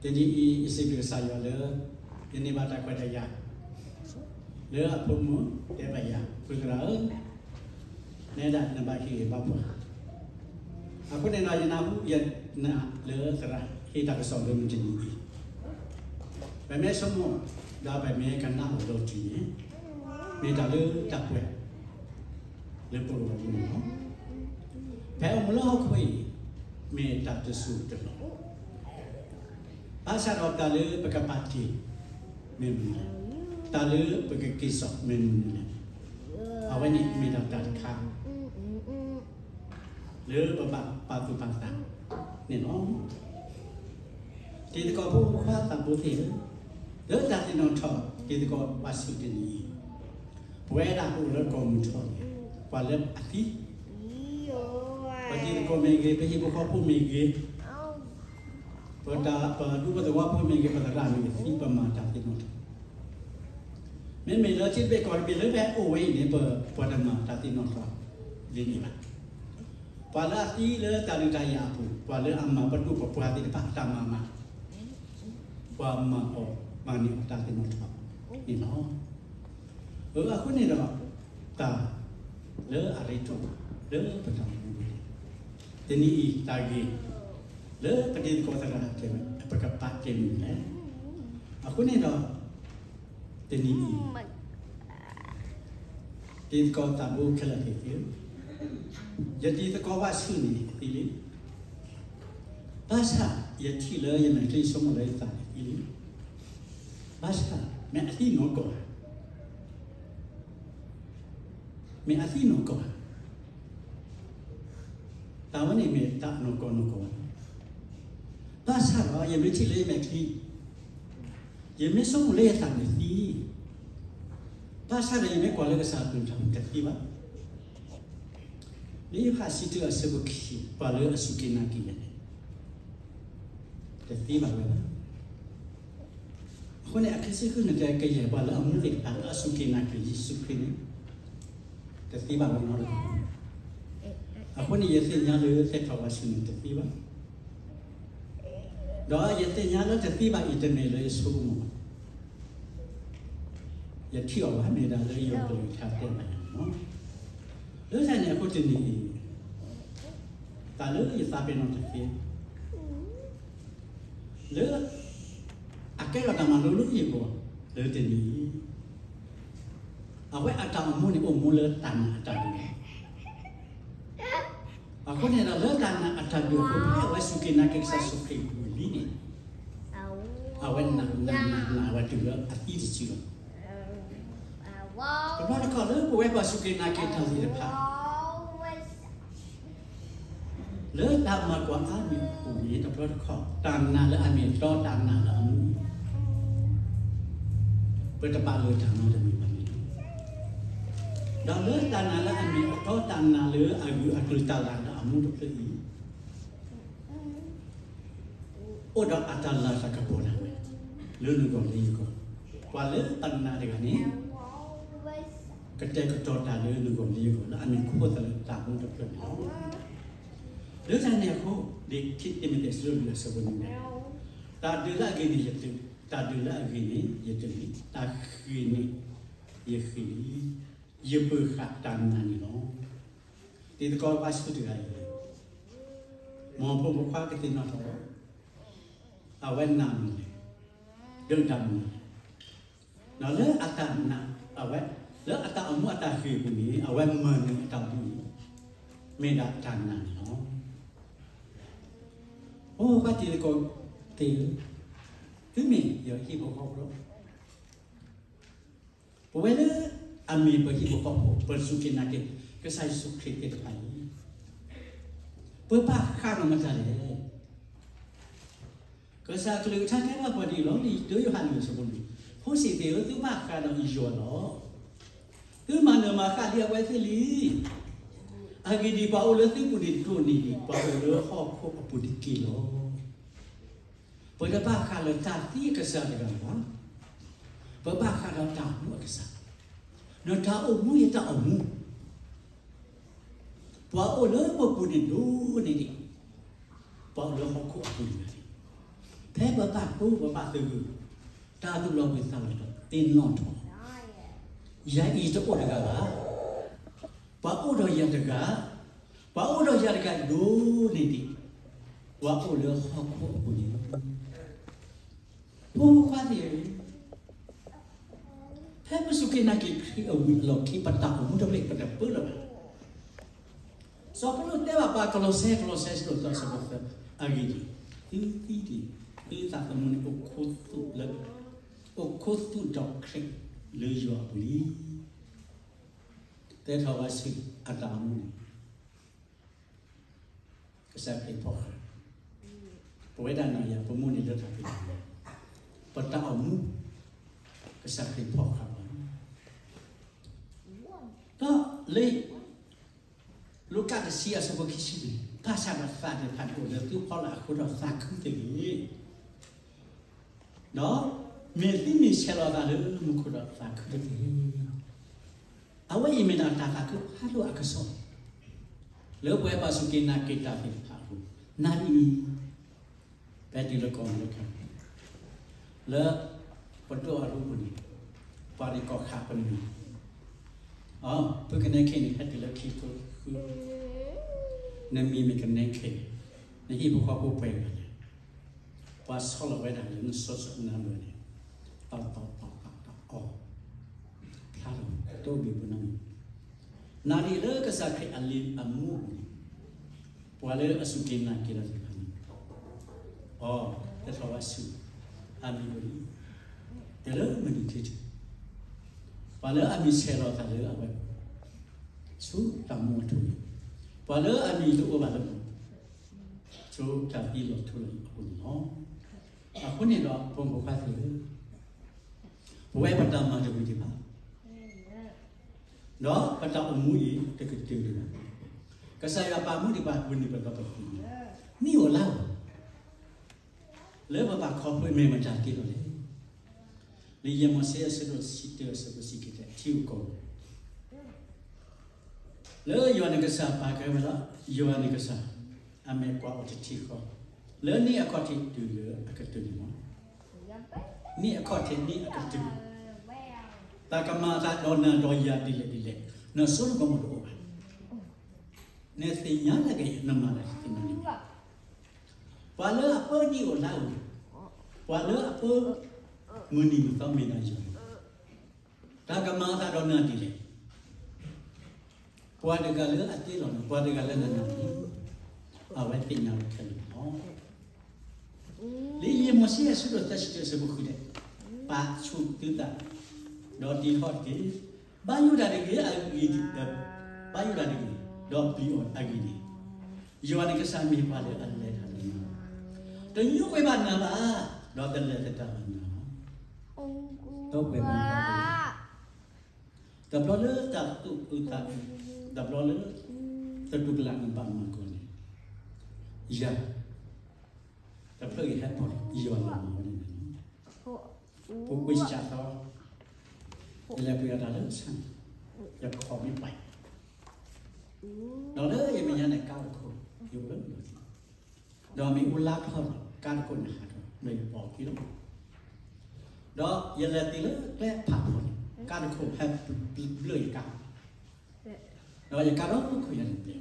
တနံၤအံၤယစံးဘျုးကစၢ်ယွၤလၢ ယန့ၢ်ဘၣ်တၢ်ခွဲးတၢ်ယာ် လၢအဖိမုၣ်တဲဘၣ်ယၤ ပုၢ်သရၣ်ဧၢ, နဲဒၣ်နဘၣ်ဟ့ၣ်ဂ့ၤဘၣ်ပှၤ အဃိန့ၣ်ဒီးယနၢ်ဟူယနာ်လၢသရၣ်ဟ့ၣ်တၢ်ကစီၣ်လၢမုၢ်တနံၤအံၤ, ပမ့ၢ်ဆိကမိၣ် ဒီးပမ့ၢ်ကနၣ်အီၤဒီးတံၢ်န့ၣ် မ့ၢ်တၢ်လၢတၢ်ပှဲၤ လၢပဂီၢ်န့ၣ်လီၤ. ဖဲအိၣ်မူလၢဟီၣ်ခိၣ်အံၤ မ့ၢ်တၢ်တစိၢ်တလီၢ် ဘၣ်ဆၣ်ဒီးတၢ်လၢပကပာ်တ့ၢ် မ့ၢ်မနုၤလဲၣ်, တၢ်လၢပကက့ၤစိာ်မ့ၢ်မနုၤလဲၣ်, အဝဲန့ၣ်မ့ၢ်ဒၣ်တၢ်တခါ လၢပဘၣ်ပာ်သူၣ်ပာ်သးန့ၣ်လီၤ. တံၤသကိးဖိမုၣ်ဖိခွါသးဘိသ့ၣ်ဧၢ, လၢတၢ်သ့ၣ်နီၣ်ထီၣ်တံၤသကိးဝးဆူၣ်တနံၤအံၤ, ပဝဲဒၣ်ပအိၣ်လၢကီၢ်မုၢ်ထီၣ်န့ၣ် ပှၤလၢအသံ ပတံၤသကိးမ့ၢ်ဂ့ၤ, ပဟံၣ်ဖိဃီဖိမ့ၢ်ဂ့ၤ, ပဒူပသဝီဖိမ့ၢ်ဂ့ၤ, ပသရၣ်မ့ၢ်ဂ့ၤ, သံပမၤတၢ်သ့ၣ်နီၣ်ထီၣ်, မ့မ့ၢ်လၢထံတဘ့ၣ်ကီၢ်တဘ့ၣ်လၢပအိၣ်ဝဲအံၤန့ၣ် ပပှၤတမၤတၢ်သ့ၣ်နီၣ်ထီၣ်ဒ်န့ၣ်ဘၣ်. ပှၤလၢအသံလၢတၢ်ဒုးတၢ်ယၤအပူၤ, ပှၤလၢအမၤပဒိၣ်ပပှၢ်သ့ၣ်တဖၣ်အတၢ်မၤမၤ, ပှၤမၤအီၤမၤန့ၢ်အီၤတၢ်သ့ၣ်နီၣ်ထီၣ်န့ၣ်လီၤ. အဃိန့ၣ်ဒီး တၢ်လၢအရ့ဒိၣ်လၢပတၢ်အိၣ်မူပူၤန့ၣ်, တနံၤအံၤတၢ်ဂ့ၢ် လၢပတံၤသကိးသရၣ်တဲဝဲ ပကပာ်တ့ၢ်မနုၤလဲၣ်. အဃိန့ၣ်ဒီး တနံၤအံၤ တံၤသကိးသးဘိခဲလၢာ်သ့ၣ်ဧၢ, ယတံၤသကိးဝးဆူၣ်န့ၣ်သံလံ, ဘၣ်ဆၣ်ယထံၣ်လၢယမဲာ်ချံ ယဆိကမိၣ်လၢယသးန့ၣ်သံလံ, ဘၣ်ဆၣ်မ့ၢ်အသံနီၢ်ကီၢ်ဧါ, မ့ၢ်အသံနီၢ်ကီၢ်ဧါ, တၢ်ဝဲန့ၣ်မ့ၢ်တၢ်နီၢ်ကီၢ်နီၢ်ကီၢ်ဘၣ်. ဘၣ်ဆၣ်ဒီးယမ့ၢ်ထံၣ်လၢယမဲာ်ချံ ယမ့ၢ်ဆိကမိၣ်လၢယသးန့ၣ်သံ, ဘၣ်ဆၣ်ဒီးယမ့ၢ်ကွၢ်လၢကစၢ်အကလုၢ်တၢ်မ့ၢ်တသံဘၣ်. လၢယိၤဟၣ်အဆၢဒိၣ်တဆၢဖိခံ ပှၤလၢအစူၢ်က့ၤနာ်က့ၤယၤန့ၣ် တသံဘၣ်ဝဲဘၣ်. အဃိန့ၣ် အခံဆံဃုန့ၣ် ကဲကယဲၢ်ပှၤလၢအမူသ့ၣ်တဖၣ်လၢအစူၢ်က့ၤနာ်က့ၤယ့ၣ်ၡူးခရံာ်န့ၣ် တသံဘၣ်ဝဲနီတဂၤ. အဃိန့ၣ် ယသ့ၣ်ညါလၢသ့ၣ်ထီၣ်ဝးဆူၣ်န့ၣ်တသံဘၣ်. ဒီးယသ့ၣ်ညါလၢတသံဘၣ်အံၤတမ့ၢ်လၢယဆိကမိၣ်ဘၣ်. ယထံၣ်အီၤဘၣ် မ့ၢ်ဒၣ်လၢယွၤကလုၢ်ကထါတဲဘၣ်ယၤန့ၣ်လီၤ. လၢတၢ်န့ၣ်အဃိတနံၤအံၤ တၢ်လၢယသးပ့ၤနီၣ်တသ့ လၢ အကဲထီၣ်တၢ်မၤလိလၢယဂီၢ် လၢတနံၤအံၤ အဝဲအတၢ်အိၣ်မူန့ၣ် အိၣ်မူလၢတၢ်နာ်အတၢ်ဒုးလီၤ. အဃိန့ၣ်ဒီး လၢတၢ်နာ်အတၢ်ဒုးအဃိ ဖဲအဝဲစူၢ်က့ၤနာ်က့ၤကစၢ်ယ့ၣ်ၡူးခရံာ်ဝံၤလံန့ၣ် အဝဲနာ်နာ်နာ်နာ် အဝဲတုၤလၢအသံတစုလီၤ. တဘျီတခီၣ်လၢပဝဲပှၤစူၢ်က့ၤနာ်က့ၤတၢ်သ့ၣ်တဖၣ် လၢတၢ်မၤကွၢ်အါမံၤအပူၤန့ၣ် တဘျီတခီၣ် တၢ်နာ်လၢအမ့ၢ်အတီတၢ်နာ်လၢအမူ ပတဘၣ်လၢတၢ်နီတမံၤဘၣ်န့ၣ်လီၤ. ဒီးလၢတၢ်နာ်လၢအမ့ၢ်အတီတၢ်နာ်လၢအဂုၤအကျုာ်တၢ်လၢ်လၢအမူတဖျၢၣ်အံၤ အိၣ်ဒီးအတၢ်လၤတၢ်ကပီၤဒၣ်ဝဲ လၢနဂီၢ်လၢယဂီၢ်, ပှၤလၢတၢ်နာ်တဂၤန့ၣ် ကတဲာ်ကတီၤတၢ်လၢနဂီၢ်လၢယဂီၢ် လၢအမ့ၢ်ခိၣ်သလုးတၢ်မူတဖျၢၣ်န့ၣ်လီၤ. လၢတၢ်န့ၣ်အဃိ လံာ်ခံတံၤမသ့း အဆၢဒိၣ်လွံၢ် အဆၢဖိနွံန့ၣ်, တၢ်ဒုးလၢအဂ့ၤန့ၣ်ယဒုး, တၢ်ဒုးလၢအဂ့ၤန့ၣ်ယဒုးလံ, တၢ်ဃ့ၢ်န့ၣ်ယဃ့ၢ်လံ, ယပၢၤဃာ်တၢ်နာ်န့ၣ်လီၤ. တံၤသကိးဘၣ်ဆူၣ်တဂၤအံၤ မ်ဖိမုၣ်ဖိခွါကသ့ၣ်နီၣ်ထီၣ် အဝဲနာ်မနုၤလဲၣ်, ဒုးတၢ်မနုၤလဲၣ်, ဒီးလၢအတၢ်နာ်အဝဲ လၢအတၢ်အိၣ်မူအတၢ်ဃ့ၢ်အပူၤန့ၣ် အဝဲမၤနၢၤအတၢ်အိၣ်မူန့ၣ် မ့ၢ်ဒၣ်တၢ်နာ်န့ၣ်လီၤ. အိၣ် ပှၤတံၤသကိးသ့ၣ်ဧၢ, သုမ့ၢ်ယဟံၣ်ဖိဃီဖိလီၤ. ပဝဲလၢအမ့ၢ်ပဟံၣ်ဖိဃီဖိ ပစူၢ်က့ၤနာ်က့ၤ ကစၢ်ယ့ၣ်ၡူးခရံာ်သ့ၣ်တဖၣ်အံၤ ပဘၣ်ဃးဒီးမတၤလဲၣ်. ကစၢ်ကလုၢ်ကထါတဲဘၣ်ပှၤဒ်အံၤလီၤ. လံာ်တၢယိၤဟၣ်လွံၢ်အဆၢဖိလွံၢ်, ဖိသ့ၣ်သ့ၣ်ဧၢ, သုဘၣ်ဃးဒီးယွၤလီၤ. သုမၤနၢၤမၤဃၣ်လံအဝဲသ့ၣ်လံ. အဂ့ၢ်ဒ်အံၤ, ပှၤအိၣ်လၢသုပူၤန့ၣ်တဒိၣ်န့ၢ်ဒံးပှၤအိၣ်လၢဟီၣ်ခိၣ်အပူၤတက့ၢ်လီၤ. ပတဘၣ်ဃးလၢတၢ်သံအကစၢ်တဂၤဘၣ်, ပဘၣ်ဃးဒီးတၢ်အိၣ်မူအကစၢ်, ဒီးတၢ်အိၣ်မူအံၤတၢ်အိၣ်မူ ပှၤအိၣ်လၢပပူၤန့ၣ်ဒိၣ်န့ၢ်ဒံး ပှၤအိၣ်လၢဟီၣ်ခိၣ်အပူၤတဂၤန့ၣ်, ဖဲပဘၣ်တိပဘၣ်သဂၢၢ်, တၢ်သူၣ်လီၤဘှံးသးလီၤတီၤသ့ၣ်နီၣ်ထီၣ်, ယၤအံၤတအိၣ်တဂၤဘၣ်, ပှၤအိၣ်ဒီးယၤတဂၤ, ပှၤအိၣ်ဒီးယၤတဂၤဒိၣ်န့ၢ်ဒံး ပှၤအိၣ်လၢဟီၣ်ခိၣ်အပူၤန့ၣ်လီၤ. ဖိခွါသ့ၣ်ဧၢ, ဖဲပစူၢ်က့ၤနာ်က့ၤခရံာ်အဝံၤအလီၢ်ခံ ပတၢ်အိၣ်မူတဘ့ၣ်ပတပၢလၢၤဘၣ်. စီၤပီလူးတဲဘၣ်ပှၤကလီးစဲ ကလီးစဲ အဆၢဒိၣ်သၢ အဂ့ၢ်ဒ်အံၤ, သုသံဒံး, သုသးသမူန့ၣ် အိၣ်ခူသူၣ်လၢ, အိၣ်ခူသူၣ်ဒီးခရံာ်လၢယွၤအပူၤလံ. တဲထီၣ်ဝဲဆူအတၢ်အိၣ်မူန့ၣ် ကစၢ်ခရံာ်ဖီၣ်ဃာ်, ပဝဲဒၣ်နၤယၤ ပမူန့ၢ်လၢတၢ်ဖံးတၢ်မၤ, ပတၢ်အိၣ်မူ ကစၢ်ခရံာ်ဖီၣ်ဃာ်လီၤ. ဒီးလၢ လူၤကၣ်တဆံအဆၢဖိခံဆံန့ၣ်, ဘၣ်ဆၣ်ဒီးသးသ့ၣ်တဖၣ်န့ၣ်အိၣ်လၢသုဖီလာ်အဃိဒီးသးခုတဂ့ၤ, ဒီးမ့ၢ်သုမ့ၢ်ဆဲးလီၤသးလၢမူခိၣ်ဒီးသးခုတဂ့ၤ. အဝဲအံၤမ့ၢ်ဒၣ်တၢ်သးခုဖးဒိၣ်အကစီၣ် လၢပဝဲပှၤစူၢ်က့ၤနာ်က့ၤတၢ်သ့ၣ်တဖၣ်အပူၤ, နၤဒ်အံၤ, ဖဲတုၤလၢကီၢ်အမဲရကၤ, လၢပဒိၣ်အရူပူၤန့ၣ်, ပှၤန့ၣ်ကိးဃာ်ပမံၤ, အ, ဖုကနဲခဲန့ၣ် ဟဲတုၤလၢခံကထိဃု, နမံၤမ့ၢ်ကနဲခဲ, နဟံၣ်ဖိဃီဖိပှဲၤဂၤလဲၣ်, ပှၤဆီလီၤဝဲဒၣ်လၢနစီစီနၢဘၢန့ၣ်, တီတီတီတီတီအီၤ, ဖျါလီၤတအိၣ်ဘၣ်ပနီၣ်, နၤဒ်အံၤလၢကစၢ်ခရံာ်အလံာ်အမူအပူၤန့ၣ်, ပှၤလၢအစူၢ်က့ၤနာ်က့ၤတၢ်သ့ၣ်တဖၣ်န့ၣ်, အီ, တဲထီၣ်ဝဲဆူအမံၤပူၤလံ, တုၤလၢမုၢ်နံၤခံထံၣ်, ပှၤလၢအမံၤဆဲးလီၤသးလၢအဝဲ, ဆူတၢ်မူအထူၣ်န့ၣ်, ပှၤလၢအမံၤတအိၣ်ဘၣ်လၢပူၤ, ဆူတၢ်သံလီၤထူလီၤယိာ်အပူၤန့ၣ်လီၤ. အဃိန့ၣ်ဒီး ဖိမုၣ်ဖိခွါသ့ၣ်ဧၢ, ပဝဲပတၢ်မၤတဂ့ၤဒံးဘၣ်, ဒီးပတၢ်အိၣ်မူအံၤတကတၢၢ်ဒံးဘၣ်. ကစၢ်ယွၤပာ်မူဒံးပှၤဝဲန့ၣ်ပဒီပုၢ်ဝဲၢ်, နံၣ်အိၣ်လါအိၣ် လၢပဘၣ်ခီဖျိမ့ၢ်မတၤတ့ၢ်လီၤလဲၣ်. လံာ်ယဲၢ်မိၤၡ့အဆၢဒိၣ်တဆံတၢအဆၢဖိတဆံခံတဲ ထံဂုၤကီၢ်ဂၤ လၢယွၤန့ၣ်ကစၢ်ပာ်ကဲဝဲလီၤ. ယွၤန့ၣ်ကစၢ် အမဲာ်ကွၢ်အိၣ်တထံၣ်ဃီ, လၢနံၣ်အခီၣ်ထံးတုၤလၢအကတၢၢ်န့ၣ်လီၤ. နံၣ်အခီၣ်ထံးနံၣ်အကတၢၢ်, တၢ်ကမၤအသးဒီးနၤဒီးယၤဒ်လဲၣ်ဒ်လဲၣ်, နစိတကမီၤတအိၣ်ဘၣ်. နသ့ၣ်ညါတၢ်က့ၤ နမၤတၢ်သ့ၣ်ညါန့ၣ်, ပှၤလၢအပၢနံၣ်အိၣ်လါအိၣ်, ပှၤလၢအပၢမုၢ်နံၤမုၢ်သီမ့ၢ်ဒၣ်ယွၤ, တၢ်ကမၤအသးဒီးနၤဒ်လဲၣ်. ပှၤတဂၤလၢအတ့လီၤနၤ, ပှၤတဂၤလၢနနာ်န့ၣ်, အဝဲသ့ၣ်ညါဝဲခဲလၢာ်န့ၣ်လီၤ. လံာ်ယဲၢ်မိၤၡ့အဆၢဒိၣ်သၢဆံတၢအဆၢဖိဃုတဲ, ပာ်ဆူၣ်သုသး, ဒီးတ့ထီၣ်တက့ၢ်. ဘၣ်ယိၣ်တၢ်တဂ့ၤ, အဂ့ၢ်ဒ်အံၤ, ဘၣ်ယိၣ်တၢ်တဂ့ၤ, ဒီးပျံၤအီၤအဂ့ၢ်န့ၣ်, ယွၤန့ၣ်ကစၢ်မ့ၢ်ပှၤလၢအလဲၤတၢ်ဒီးနၤ, တညိကွံာ်ဘၣ်နၤဘၣ်, ဒီးတလဲၤသတးဘၣ်နၤဘၣ်. ဒီပုၢ်ဝဲၢ်မုၣ်ခွါသ့ၣ်ဧၢ, တဘျီလၢတၢ်သူၣ်အုးသးအုး, တဘျီလၢသတူၢ်ကလာ်နဘၣ်မၤကီၢ်န့ၣ်, ယၤ တဖျၢၣ်အံၤဟဲဖီၣ်လံ, ယွၤလီၤမၢ်ဝဲန့ၣ်န့ၣ်လီၤ. ပူၤကွံာ်စှၤသီ, ယလဲၤပှ့ၤအီၣ်တၢ်လၢဆၣ်န့ၣ်, ယခီၣ်မ့ၢ်ပှဲၤ, ဒီးလၢယမဲာ်ညါန့ၣ်ကါတခိၣ်, ယအိၣ်လၢလီၢ်ခံ, ဒီးမ့ၢ်အိၣ်လါထီၣ်ဒီး ကါတခိၣ်န့ၣ်ဟးထီၣ်, ဒီးယပိာ်ခံလီၤ. ဒီးယလဲၤတုၤလၢကျဲဖးဖီန့ၣ်, ကါတခိၣ်ဟဲဘျၢယကါ, ဒီးယကါဒီးခိၣ်ယၤန့ၣ်ပျဲ,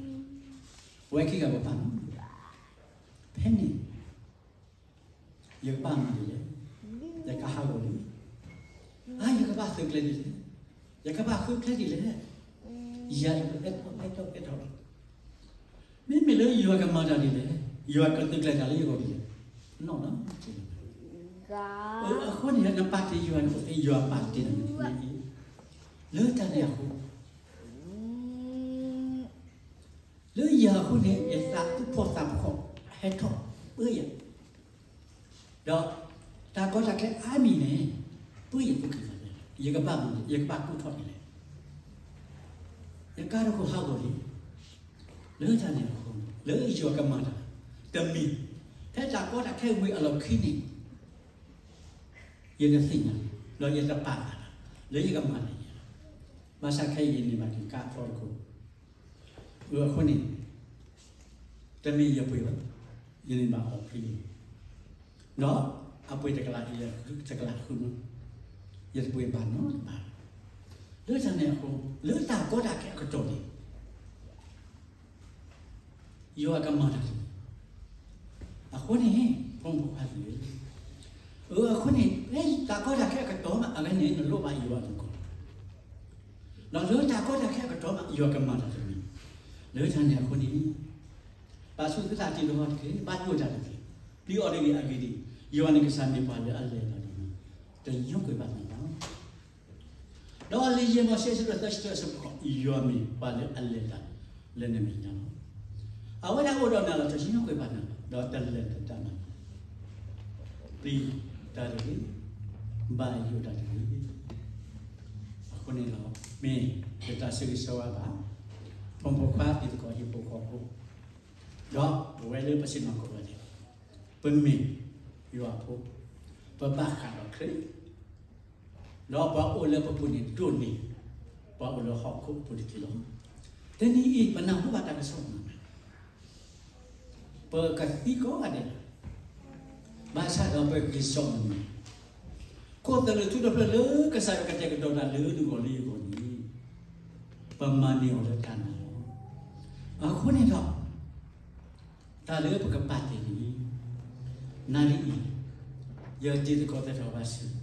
ပဝဲခံဂၤပပာ်မူ, ဖဲန့ၣ် ယကဘၣ်မၤဒ်လဲၣ်, ယကဟးဂီၤလံ, အါ ယကဘၣ်သုးကျဲဒ်လဲၣ်, ယကဘၣ်ဃုကျဲဒ်လဲၣ်, ယၤယကအဲၣ်ထီၣ်အဲၣ်ထီၣ်အဲၣ်ထီၣ်, မ့မ့ၢ်လၢယွၤကမၤတၢ်ဒ်လဲၣ်, ယွၤကသုးကျဲၤတၢ်လၢယဂီၢ်ဒ်လဲၣ်, နီၢ်နီၢ်က့ၤလီၤ. အဃိန့ၣ် နပာ်တ့ၢ်ယွၤန့ၣ် ယွၤပာ်တ့ၢ်နၤန့ၣ်အဃိ, လၢတၢ်န့ၣ်အဃိ လၢယၤအဃိန့ၣ် ယသးသူၣ်ဖှီၣ်သးဖှီၣ်ဟဲထီၣ်ပၢယၤ, ဒီးတၢ်ကီတၢ်ခဲအါမံၤန့ၣ် ပှ့ၤယသူၣ်ကံၢ်သးလဲ, ယကဘၣ်မၤ, ယကဘၣ်ကူၣ်ထီၣ်ဒ်လဲၣ်. ယကါတခိၣ်ဟးဂီၤလံ, လၢတၢ်န့ၣ်အဃိ, လၢယွၤကမၤတၢ်တမံၤ, ဖဲတၢ်ကီတၢ်ခဲဝံၤအလီၢ်ခံန့ၣ် ယကသ့ၣ်ညါ, ဒီးယတပာ်သးတၢ် လၢယကမၤတၢ်ယဲ, ဘၣ်ဆၣ်ခဲအံၤယန့ၢ်ဘၣ်က့ၤကါအဖျီတခိၣ်, အဃိန့ၣ် တမ့ၢ်ယပှ့ၤဘၣ်, ယန့ၢ်ဘၣ်အီၣ်ဖျံ, ဒီးအပှ့ၤတကလးအံၤ တကလးဃုမး, ယတပှ့ၤဘၣ်နီတဘျီ. လၢတၢ်န့ၣ်အဃိ, လၢတၢ်ကီတၢ်ခဲအကတီၢ်န့ၣ် ယွၤကမၤတၢ်တမံၤ, အဃိန့ၣ် ဖိမုၣ်ဖိခွါသ့ၣ်ဧၢ, အဃိန့ၣ် ဖဲတၢ်ကီတၢ်ခဲအကတီၢ်မး အဂၤန့ၣ် နလိၣ်ဘၣ်ယွၤအမူကီၢ်, ဒီးလၢတၢ်ကီတၢ်ခဲအကတီၢ်မး ယွၤကမၤတၢ်တမံၤ, လၢတၢ်န့ၣ်အဃိန့ၣ် ပာ်ဆူၣ်သုသးတ့ၢ်လီၤတက့ၢ်, ဘၣ်ယိၣ်တၢ်တက့ၢ်, ပျံၤအီၤတဂ့ၤအဂ့ၤဒ်အံၤ, ယွၤန့ၣ်ကစၢ်မ့ၢ်ပှၤလၢအလဲၤတၢ်လၢနၤ, တညိကွဲးဘၣ်နၤဘၣ်. ဒီးလံာ်ယဲၢ်မိၤၡ့ အဆၢဒိၣ်သၢဆံတၢ အဆၢဖိဃိး, ယွၤမ့ၢ်ပှၤလၢအလဲၤတၢ်လၢနမဲာ်ညါလီၤ. အဝဲဒၣ်အိၣ်ဒီးနၤလီၤ, တညိကွဲးဘၣ်နၤဘၣ်, ဒီးတလဲၤတၢ်နၤဘၣ်, ပျံၤတၢ်တဂ့ၤ, ဘၣ်ယိၣ်တၢ်တဂ့ၤ. အဃိန့ၣ်ဒီး မ့ၢ်ယတၢ်ဆၢဂ့ၤဆၢဝါဘၣ် ဖိမုၣ်ဖိခွါတံၤသကိးဟံၣ်ဖိဃီဖိ, ဒီးပဝဲလၢပဆ့ၣ်နီၤကိးဂၤဒဲး, ပမ့ၢ်ယွၤအဖိ, ပဘၣ်ဃးဒီးခရံာ်, ဒီးပှၤအိၣ်လၢပပူၤန့ၣ်ဒိၣ်န့ၢ် ပှၤအိၣ်လၢဟီၣ်ခိၣ်အပူၤတက့ၢ်လီၤ. တနံၤအံၤ ပနၢ်ဟူဘၣ်တၢ်ကစီၣ်မုၢ်မး, ပကသံကိးဂၤဒဲး, ဘၣ်ဆၣ်ဒီးပကက့ၤစိာ်မုၢ်နံၤ, ခိၣ်သလုးထူတဖျၢၣ်လၢကစၢ်ယွၤကတဲာ်ကတီၤတၢ်လၢနဂီၢ်လၢယဂီၢ်န့ၣ်, ပမၤန့ၢ်အီၤလၢတၢ်နာ်လီၤ. အဃိန့ၣ်ဒီး တၢ်လၢပကပာ်တ့ၢ်န့ၣ်, နၤဒ်အံၤ, ယတံၤသကိးသဲထီၣ်ဝါဆူၣ်,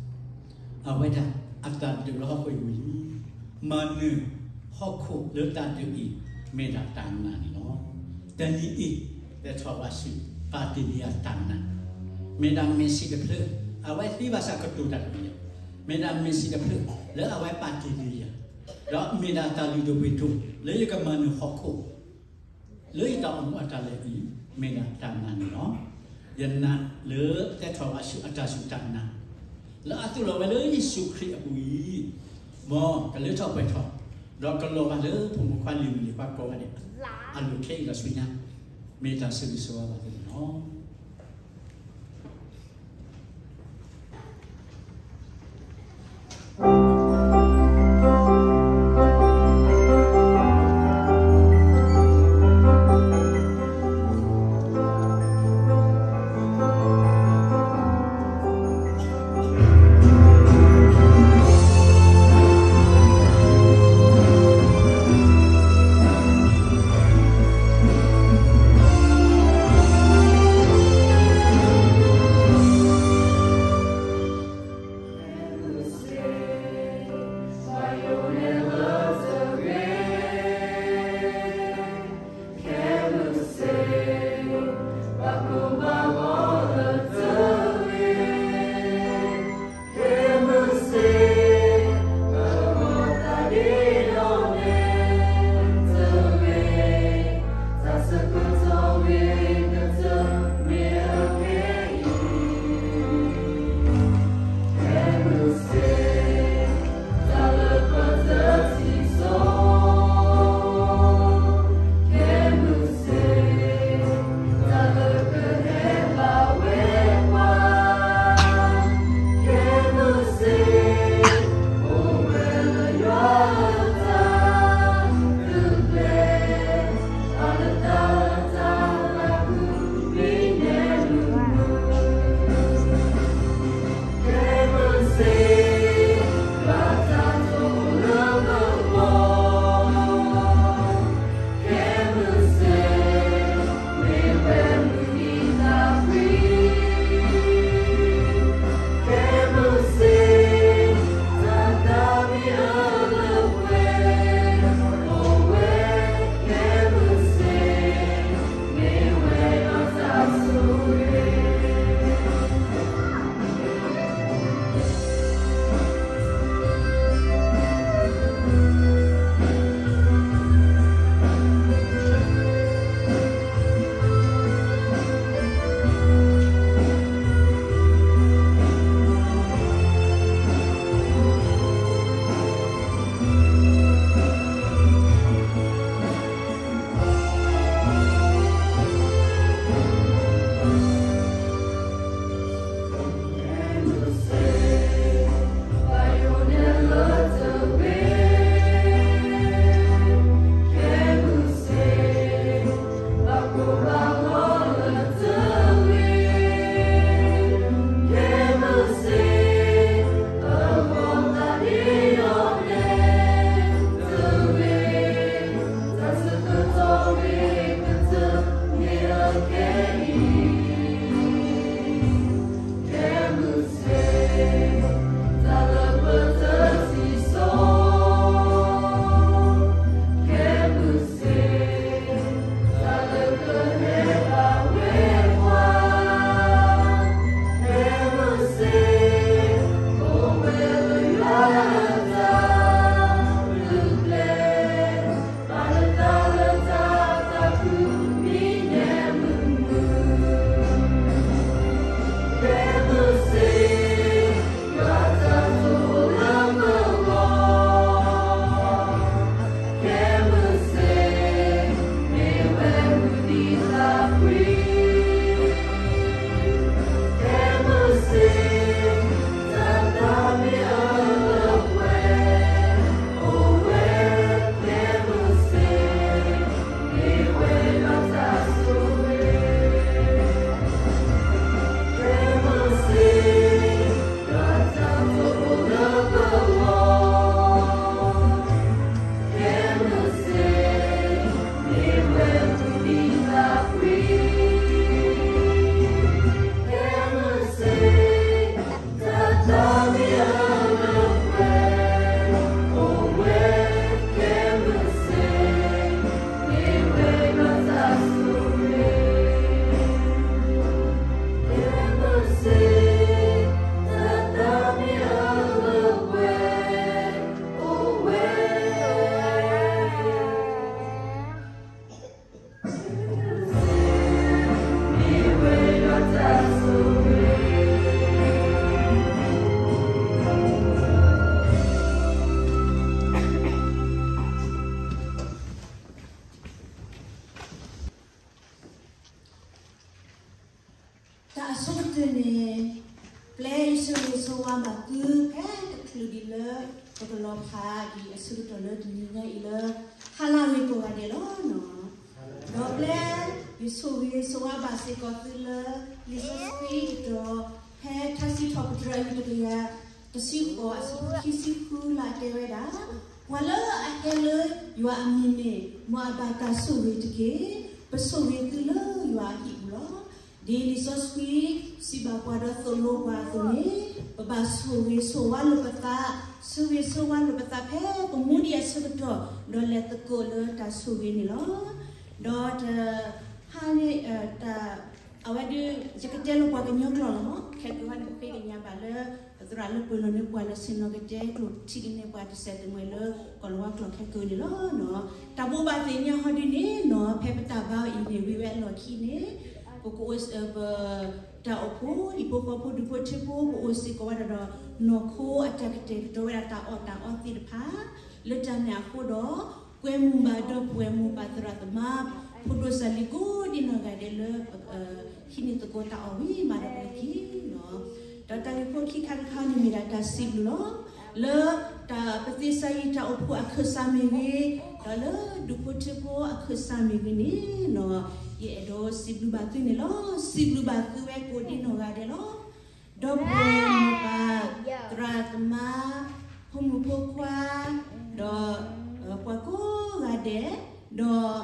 အဝဲဒၣ်အတၢ်ဒုးလၢဟီၣ်ခိၣ်အံၤဝံၤလံ, မၤနၢၤဟီၣ်ခိၣ်လၢတၢ်ဒုးအံၤ မ့ၢ်ဒၣ်တၢ်နာ်န့ၣ်လီၤ. တနံၤအံၤ သဲထီၣ်ဝါဆူၣ် ပာ်တ့ၢ်န့ၢ်ယၤတၢ်နာ်, မ့ၢ်ဒၣ်မ့ၢ်စံးတဖျၢၣ်, အဝဲသံဘၣ်ဆၣ်ကတိၤတၢ်တမံၤယၤ, မ့ၢ်ဒၣ်မ့ၢ်စံးတဖျၢၣ် လၢအဝဲပာ်တ့ၢ်န့ၢ်ယၤ, ဒီးမ့ၢ်ဒၣ်တၢ်လုၢ်ဒိၣ်ပှ့ၤဒိၣ် လၢယကမၤနၢၤဟီၣ်ခိၣ် လၢယတၢ်အိၣ်မူအတၢ်လဲၤအံၤ မ့ၢ်ဒၣ်တၢ်နာ်န့ၣ်လီၤ. ယနာ်လၢသဲထီၣ်ဝါဆူၣ်အတၢ်စူၢ်တၢ်နာ်, လၢအသူၣ်လီၤဝဲလၢယ့ၣ်ၡူးခရံာ်အပူၤအံၤ, မ်ကလၢထီၣ်ပှဲၤထီၣ်, ဒီးကလီၤဂာ်လၢဖိမုၣ်ဖိခွါလံၤမုၣ်လံၤခွါကိးဂၤဒဲး အလိၤခဲအံၤဒီးဆူညါ, မ့ၢ်တၢ်ဆၢဂ့ၤဆၢဝါဘၣ်သုန့ၣ်လီၤ. တၢ်အဆိကတၢၢ်န့ၣ် ပျဲယဆိၣ်ဂ့ၤဆိၣ်ဝါဘၣ်သုဖဲတချုးဒံးလၢ ပကလီၤဖးဒံးအဆၢကတီၢ်လၢတနံၤညါအံၤလၢ ဟါလၢအဂ့ၤကိးဂၤဒဲးလီၤ. ဒီးပျဲယဆိၣ်ဂ့ၤဆိၣ်ဝါဘၣ်စ့ၢ်ကီးသုလၢ လံာ်စီဆှံကတီၢ် ဖဲထါစံးထီၣ်ပတြၢၤအယုၢ်တကယၤတဆံဃိးအဆၢဖိခံဆံဃုလၢအတဲဝဲဒၣ်, ပှၤလၢအဟဲလၢယွၤအမံၤန့ၣ် မ်အဘၣ်တၢ်ဆိၣ်ဂ့ၤတက့ၢ်. ပဆိၣ်ဂ့ၤသုလၢယွၤအဟံၣ်ပူၤလီၤ. ဒ်လံာ်စီဆှံစံးဘၣ်ပှၤဒီးသိၣ်လိပှၤအသိးန့ၣ်, ပဘၣ်ဆိၣ်ဂ့ၤဆိၣ်ဝါလိာ်ပသး, ဆိၣ်ဂ့ၤဆိၣ်ဝါလိာ်ပသးဖဲပမူဒံးအဆၢကတီၢ်, ဒီးလဲၤသကိးလၢတၢ်ဆိၣ်ဂ့ၤန့ၣ်လီၤ. ဒီးတဟါန့ၣ် တၢ် အဝဲဒၣ် ယကတဲလၢပှၤကညီကျိာ်လီၤမး, ခဲကိးဟီန့ၣ် ပဃ့ကညးဘၣ်လၢ ပသရၣ်လၢပှဲၤလီၤန့ၢ်ပှၤလၢဆ့ၣ်နီၤကတဲကျိာ်ထံကန့ၢ်ပှၤတစဲးတမှဲၤလၢ ကီၢ်လၤဝါကျိာ်ခဲကိးန့ၣ်လီၤ. တၢ်ဘိးဘၣ်သ့ၣ်ညါဟီဒ်န့ၣ်နီၤ, ဖဲပတၢ်ဘါအံၤန့ၣ် ဝံၤဝဲအလီၢ်ခံန့ၣ် ပကအိၣ် ပ တၢ်အိၣ်ဖှိၣ် ဟံၣ်ဖိဃီဖိဒူၣ်ဖိထၢဖိ ပအိၣ်စ့ၢ်ကီးဝဲဒၣ်ဒီး နီၢ်ခိအတၢ်ကတဲာ်ကတီၤဝဲဒၣ်တၢ်အီၣ်တၢ်အီသ့ၣ်တဖၣ် လၢတၢ်န့ၣ်အဃိဒီး ကွဲမုာ်ဘၣ်ဒီပုၢ်ဝဲၢ်မိၢ်ပၢ်သရၣ်သမါ ဖိဒိၣ်စၢ်လံၤကိးဒံနီၢ်ဂၤဒဲးလၢ ဟံးန့ၢ်သကိးတၢ်အီၣ်ဝံၤမးဒီးပက့ၤလီၤ. ဒီးတၢ်ဂ့ၢ်ဖိခံခါတခါန့ၣ်မ့ၢ်ဒၣ်တၢ်စံးဘျုးလီၤ. လၢတၢ်ပသ့စါယံၤတၢ်အိၣ်ဖှိၣ်အခၢၣ်စးမ့ၢ်ဂ့ၤ, ဒီးလၢဒူၣ်ဖိထၢဖိအခၢၣ်စးမ့ၢ်ဂ့ၤန့ၣ်နီၤ, ယအဲၣ်ဒိးစံးဘျုးဘၣ်သုန့ၣ်လီၤ. စံးဘျုးဘၣ်သုဝဲကိးဒံနီၢ်ဂၤဒဲးလီၤ. ဒီပုၢ်ဝဲၢ်မိၢ်ပၢ် သရၣ်သမါ ဖိမုၣ်ဖိခွါ ဒီး ပှၤကိးဂၤဒဲး ဒီး တၢ်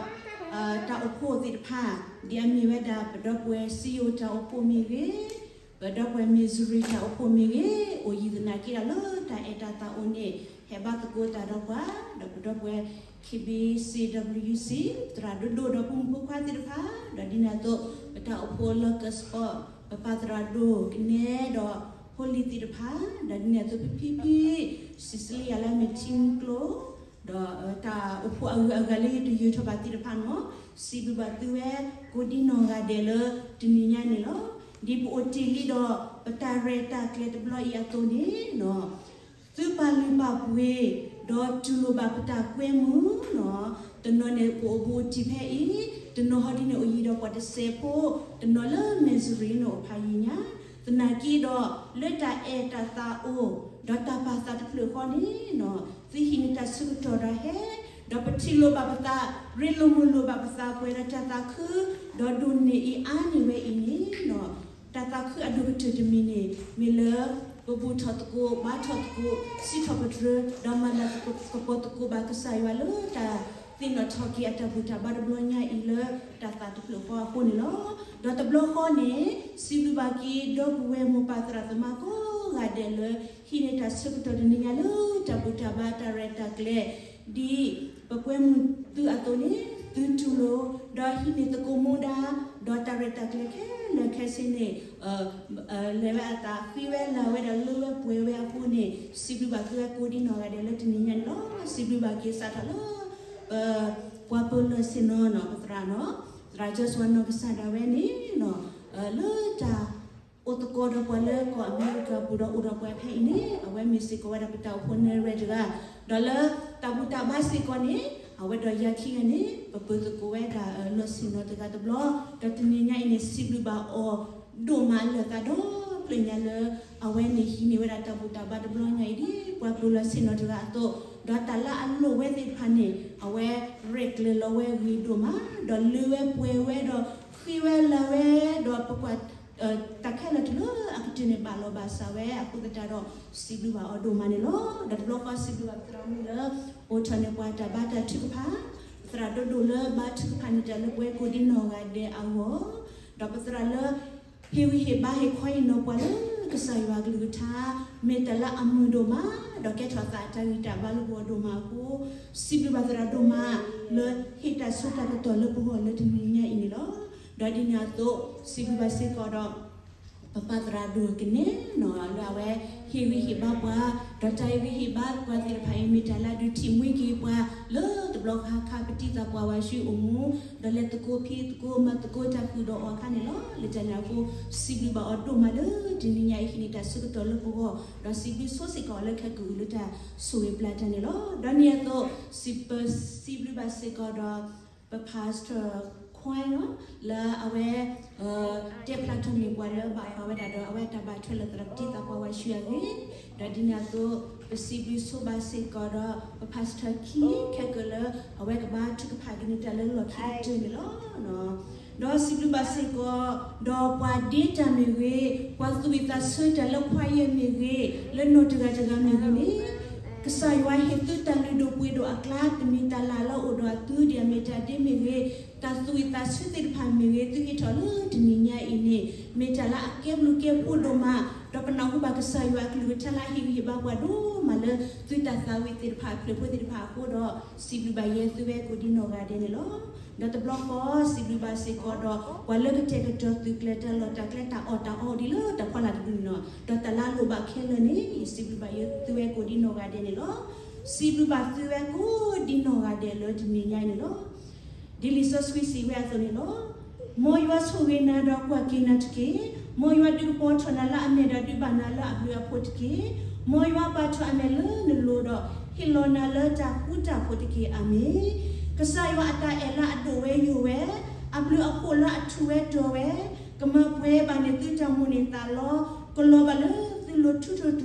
အိၣ်ဖှိၣ်သ့ၣ်တဖၣ် ဒ်အမ့ၢ်ဝဲဒၣ် ပဒီပုၢ်ဝဲၢ်စံယိၣ်တၢ်အိၣ်ဖှိၣ်မ့ၢ်ဂ့ၤ, ပဒီပုၢ်ဝဲၢ် Missouri တၢ်အိၣ်ဖှိၣ်မ့ၢ်ဂ့ၤ, အိၣ်ယံၤသနာ်က့ဒီးလၢတၢ်အဲၣ်တၢ်သးအိၣ်န့ၣ် ဟဲဘါသကိးတၢ်ဒီးပှၤ, ဒီးပဒီပုၢ်ဝဲၢ် KBCWC သရၣ်ဒိၣ်ဒိၣ်ဒီးဖိမုၣ်ဖိခွါသ့ၣ်တဖၣ်, ဒီးဒ်န့ၣ်အသိး ပတၢ်အိၣ်ဖှိၣ်လီၢ်ကၢးစပီး ပပၢ်သရၣ်ဒိၣ်ကနဲဒီး ဖိလံၤသ့ၣ်တဖၣ်, ဒီးဒ်န့ၣ်အသိးဖံဖံဖံ စံးစလံယၤလၢမဲာ်ထံမူကျိ ဒီးတၢ်အိၣ်ဖှိၣ်အဂုၤအဂၤလၢယတယၢၤထီၣ်ဘၣ်သ့ၣ်တဖၣ်န့ၣ်, စံးဘျုးဘၣ်သုဝဲကိးဒံနီၢ်ဂၤဒဲးလၢတနံၤညါန့ၣ်လီၤ. ဒ်ပအိၣ်တ့ၢ်လံဒီး ပတၢ်ရဲၣ်တၢ်ကျဲၤတဘျီအံၤအသိးန့ၣ် သုပာ်လုၢ်ပာ်ပှ့ၤ ဒီးတူၢ်လိာ်ဘၣ်ပတၢ်ကွဲမုာ်နီၤ, တနီၤန့ၣ် ပအိၣ်ဘူးအိၣ်တံၢ်ဖဲအံၤ, တနီၤဟီဒ်န့ၣ် အိၣ်ယံၤဒီးပှၤတစဲးဖိ, တနီၤလၢ Missouri န့ၣ်အိၣ်ဖးယံၤညါ, သနာ်က့ဒီး လၢတၢ်အဲၣ်တၢ်သးအိၣ် ဒီးတၢ်ပာ်သးတဖျၢၣ်ဃီန့ၣ်နီၤ, သုဟံးန့ၢ်တၢ်ဆၢကတီၢ်ဒီးဟဲ, ဒီးပထံၣ်လိာ်ဘၣ်ပသး, ရ့လိာ်မုာ်လိာ်ဘၣ်ပသးပှဲၤဒီးတၢ်သးခု, ဒီးဒိၣ်န့ၢ်အံၤအါန့ၢ်ဝဲအံၤန့ၣ်နီၤ, တၢ်သးခုအဒိၣ်ကတၢၢ်တမံၤန့ၣ် မ့ၢ်လၢ ပဘူၣ်ထီၣ်သကိး ဘါထီၣ်သကိး စံးထီၣ်ပတြၢၤ ဒီးမၤလၤကပီၤသကိးဘၣ်ကစၢ်ယွၤလၢတၢ်သ့ၣ်နီၣ်ထီၣ်က့ၤအတၢ်ဘူၣ်တၢ်ဘါတဘျီညါအံၤလၢ တၢ်သးတဖျၢၣ်ဃီအဃိန့ၣ်လီၤ. ဒီးတဘျီဃီန့ၣ် စံးဘျုးဘၣ်က့ၤဒီပုၢ်ဝဲၢ်မိၢ်ပၢ်သရၣ်သမါကိးဂၤဒဲးလၢ ဟံးန့ၢ်တၢ်ဆၢကတီၢ်တနံၤညါလၢတၢ်ဘူၣ်တၢ်ဘါတၢ်ရဲၣ်တၢ်ကျဲၤ ဒ်ပကွဲမုာ်သုအသိးန့ၣ် သုတူၢ်လိာ် ဒီးဟံးန့ၢ်သကိးမူဒါ ဒီးတၢ်ရဲၣ်တၢ်ကျဲၤခဲလၢာ်ခဲဆ့န့ၣ် လဲၤဝဲအသးဃ့ဝဲလၤဝဲဒီးလၢဝဲပှဲၤဝဲအဃိန့ၣ် စံးဘျုးဘၣ်သုဝဲကိးဒံနီၢ်ဂၤဒဲးလၢတနံၤညါန့ၣ်လီၤ. စံးဘျုးဘၣ်က့ၤစးထီၣ်လၢ ပှၤပၢၤလီၢ်ဆ့ၣ်နီၤနီၤ ပသရၣ်နီၤ သရၣ် Joshua နီၢ်ကစၢ်ဒၣ်ဝဲန့ၣ်နီၤ လၢတၢ် အိၣ်သကိးဒီးပှၤလၢကီၢ်အမဲရကၤပူၤဒီးအိၣ်ဒီးပှၤဖဲအံၤန့ၣ် အဝဲမ့ၢ်စ့ၢ်ကီးဝဲဒၣ်ပတၢ်အိၣ်ဖှိၣ်နဲၣ်ရွဲၣ်တဂၤ, ဒီးလၢတၢ်ဘူၣ်တၢ်ဘါစ့ၢ်ကီးန့ၣ် အဝဲဒီးယၤခံဂၤန့ၣ် ပပၢၤသကိးဝဲဒၣ်လီၢ်ဆ့ၣ်နီၤတဂၤတဘျီ, ဒီးတနံၤညါအံၤန့ၣ် စံးဘျုးဘၣ်အီၤဒိၣ်မးလၢာ်သးဒီဖျၢၣ်ညါလၢ အဝဲန့ၣ်ဟံးန့ၢ်ဝဲဒၣ်တၢ်ဘူၣ်တၢ်ဘါတဘျီညါအံၤဒ်ပှၤပၢၤလီၢ်ဆ့ၣ်နီၤတဂၤအသိး, ဒီးတၢ်လၢအလိၣ်ဝဲသ့ၣ်တဖၣ်န့ၣ် အဝဲရဲၣ်ကျဲၤလီၤဝဲဂ့ၤဒိၣ်မး, ဒီးလၢဝဲပှဲၤဝဲဒီး ဃ့ဝဲလၤဝဲ, ဒီးပကွၢ် တၢ်ခဲလၢာ်တုၤလၢအကတၢၢ်န့ၣ် ဘၣ်လီၤဘၣ်စးဝဲအဃိသတးဒီး စံးဘျုးဘၣ်အီၤဒိၣ်မးန့ၣ်လီၤ. ဒီးတဘျီဃီစံးဘျုးဘၣ်ပသရၣ်မုၣ်လၢ အိၣ်ထီၣ်န့ၢ်ပှၤတၢ်ဘါတၢ်ထုကဖၣ်, ပသရၣ်ဒိၣ်ဒိၣ်လၢဘါထုကဖၣ်န့ၢ်တၢ်လၢပှၤကိးဒံနီၢ်ဂၤဒဲးအဂီၢ်, ဒီးပသရၣ်လၢ ဟ့ၣ်ဂံၢ်ဟ့ၣ်ဘါဟ့ၣ်ခီဟ့ၣ်နီၤပှၤလၢ ကစၢ်ယွၤအကလုၢ်ကထါ မ့ၢ်တၢ်လၢအမုာ်ဒိၣ်မး ဒီးကဲထီၣ်သးအတၢ်ဂံၢ်တၢ်ဘါလၢပဂီၢ်ဒိၣ်မးအဃိ, စံးဘျုးဘၣ်သရၣ်ဒိၣ်မးလၢဟ့ၣ်တၢ်စိတၢ်ကတီၢ်လၢပဂီၢ်လၢတနံၤညါအံၤန့ၣ်လီၤ. ဒီးဒ်န့ၣ်အသိး စံးဘျုးဘၣ်စ့ၢ်ကီးဒီး ပပၢ်သရၣ်ဒိၣ်ကနဲနီၤ လၢအဝဲဟ့ၣ်ဂံၢ်ဟ့ၣ်ဘါပှၤ, ဒီးတၢ်ဟ့ၣ်ဂံၢ်ဟ့ၣ်ဘါပှၤသ့ၣ်တဖၣ်အံၤ မ့ၢ်တၢ်လၢအဒုးထံၣ်မှံက့ၤပှၤ လၢတဘျီခါခါ ပတံၤသကိးပှၤဝဲဆူအအိၣ်မူ, ဒီးလဲၤသကိးဖံးသကိးမၤသကိးတၢ်ဃုာ်ဒီးအီၤအခါန့ၣ်လီၤ. လၢတၢ်န့ၣ်အဃိ စံးဘျုးဘၣ်အီၤဒိၣ်မးလၢတနံၤညါအံၤ ဟ့ၣ်န့ၢ်တၢ်စိတၢ်ကတီၢ်လၢပဂီၢ်, ဒီးစံးဘျုးဆိစ့ၢ်ကီးအီၤလၢခဲကိာ်အံၤလၢတၢ်ဆိၣ်ဂ့ၤပျၢ်တၢ်န့ၣ်လီၤ. ဒီးဒ်န့ၣ်အသိး စံးပစံးဘျုးဘၣ်စ့ၢ်ကီးဒီး ပ pastor ခွါနီၤ လၢအဝဲ တဲဖျါထီၣ်န့ၢ်ပှၤလၢဘၣ်ဃးဝဲဒၣ်ဒီး အဝဲတၢ်ဘၣ်ထွဲလိာ်သးဒီးပတံၤသကိးပှၤဝဲဆူအဂ့ၢ်, ဒီးဒ်န့ၣ်အသိး ပစံးဘျုးဆိဘၣ်စ့ၢ်ကီးဒီး ပ pastor ခံ ခဲကိာ်လၢ အဝဲကဘၣ်ထုကဖၣ်က့ၤန့ၢ်တၢ်လၢလီၢ်ခံကတၢၢ်န့ၣ်လီၤ. ဒီးစံးဘျုးဘၣ်စ့ၢ်ကီး ဒီးပှၤဒ့တၢ်မ့ၢ်ဂ့ၤ, ပှၤသူၣ်ဝံၣ်သးဆၢတၢ်လၢပှၤယဲၢ်မ့ၢ်ဂ့ၤ, လၢနီၢ်တဂၤတဂၤမ့ၢ်ဂ့ၤန့ၣ် ကစၢ်ယွၤဟ့ၣ်သုတၢ်လုၢ်ဒိၣ်ပှ့ၤဒိၣ်အကျါ, တမ့ၢ်တၢ်လၢအအိၣ်ဒီးအသုဒံး မ့ၢ်တၢ်ဒ့မ့ၢ်ဂ့ၤ, တၢ်သူၣ်ဝံၣ်သးဆၢသ့ၣ်တဖၣ်မ့ၢ်ဂ့ၤ, သုဟ့ၣ်ထီၣ်လၢတနံၤညါအံၤန့ၣ် မ့ၢ်တၢ်လၢအကဲဘျုးကဲဖှိၣ်ဒိၣ်မး, ဒီးပနၢ်ဟူဘၣ်ကစၢ်ယွၤအကလုၢ်ကထါလၢအဟ့ၣ်ဂံၢ်ဟ့ၣ်ဘါပှၤဒိၣ်မးလၢ သုတၢ်သးဝံၣ်သ့ၣ်တဖၣ်အဖျၢၣ်ဖိသ့ၣ်တဖၣ်အဃိဒီး စံးဘျုးဘၣ်ယဲၢ်သုဝဲကိးဒံနီၢ်ဂၤဒဲးန့ၣ်လီၤ. ဒီးတဘျီဃီ စံးဘျုးဘၣ်စ့ၢ်ကီးဒီး ပှၤလၢကတဲာ်ကတီၤသုးကျဲၤတၢ်လီၢ်တၢ်ကျဲ တၢ်အီၣ်တၢ်အီဒ်လၢတၢ်ဖီလာ်တဒုန့ၣ်နီၤ, ဒီးတၢ်လၢအလိၣ်ဘၣ်ခဲလၢာ်န့ၣ် ယစံးဘျုးဘၣ်ယဲၢ်သုဝဲကိးဒံနီၢ်ဂၤဒဲးန့ၣ်လီၤ. စံးဘျုးဘၣ်သုဝဲကိးဒံနီၢ်ဂၤဒဲးလၢတနံၤညါအံၤန့ၣ်လီၤ. ဒ်လံာ်စီဆှံစံးဝဲအသိးန့ၣ်လီၤ. မ်ယွၤဆိၣ်ဂ့ၤနၤဒီးကွၢ်က့ၤနၤတက့ၢ်. မ်ယွၤဒုးကပီၤထီၣ်နၤလၢအမဲာ်ဒီးဒုးဘၣ်နၤလၢအဘျုးအဖှိၣ်တက့ၢ်. မ်ယွၤပာ်ထီၣ်အမဲာ်လၢနလိၤဒီး ဟ့ၣ်လီၤနၤလၢတၢ်ဃူတၢ်ဖိးတက့ၢ်. အၤမ့ၣ်. ကစၢ်ယွၤအတၢ်အဲၣ်လၢအဒိၣ်ဝဲယိာ်ဝဲ, အဘျုးအဖှိၣ်လၢအထူးဝဲတီၤဝဲ, ကမၤပှဲၤဘၣ်န့ၢ်သုတၢ်မိၣ်န့ၢ်သးလီ, ကလီၤဘၣ်လၢသုလိၤထူထူတီ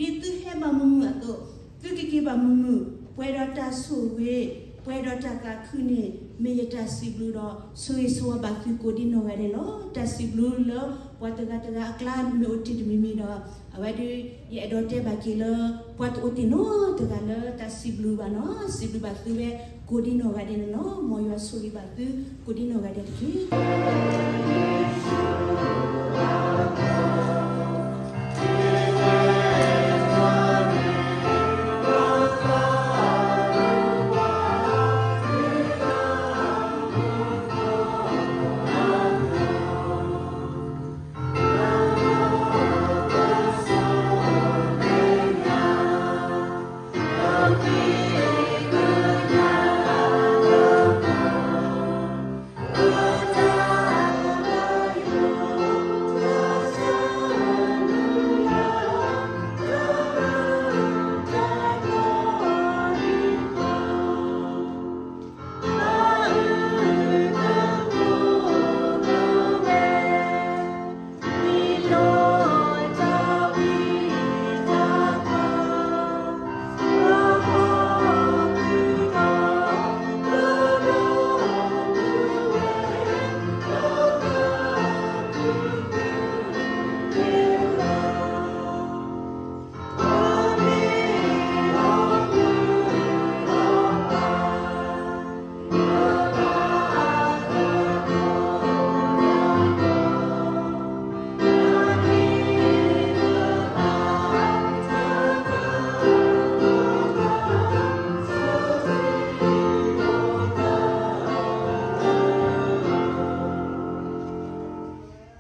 တီ, ဒ်သုဟဲဘၣ်မုာ်မုာ်အသိး, သုကက့ၤဘၣ်မုာ်မုာ်, ပှဲၤဒီးတၢ်ဆိၣ်ဂ့ၤ, ပှဲၤဒီးတၢ်သးခုန့ၣ် မ့ၢ်ယတၢ်စံးဘျုးဒီး ဆိၣ်ဂ့ၤဆိၣ်ဝါဘၣ်သုကိးဒံနီၢ်ဂၤဒဲးလီၤ. တၢ်စံးဘျုးလၢပှၤတဂၤတဂၤအကျါ မ့ၢ်အိၣ်တ့ၢ်တမံၤမံၤဒီး အဝဲဒၣ် ယအဲၣ်ဒိးတဲဘၣ်က့ၤလၢ ပှၤတအိၣ်တ့ၢ်နီတဂၤလၢတၢ်စံးဘျုးဘၣ်နီၤ, စံးဘျုးဘၣ်သုဝဲကိးဒံနီၢ်ဂၤဒဲးန့ၣ်လီၤ. မ်ယွၤဆိၣ်ဂ့ၤဘၣ်သုကိးဒံနီၢ်ဂၤဒဲးတက့ၢ်.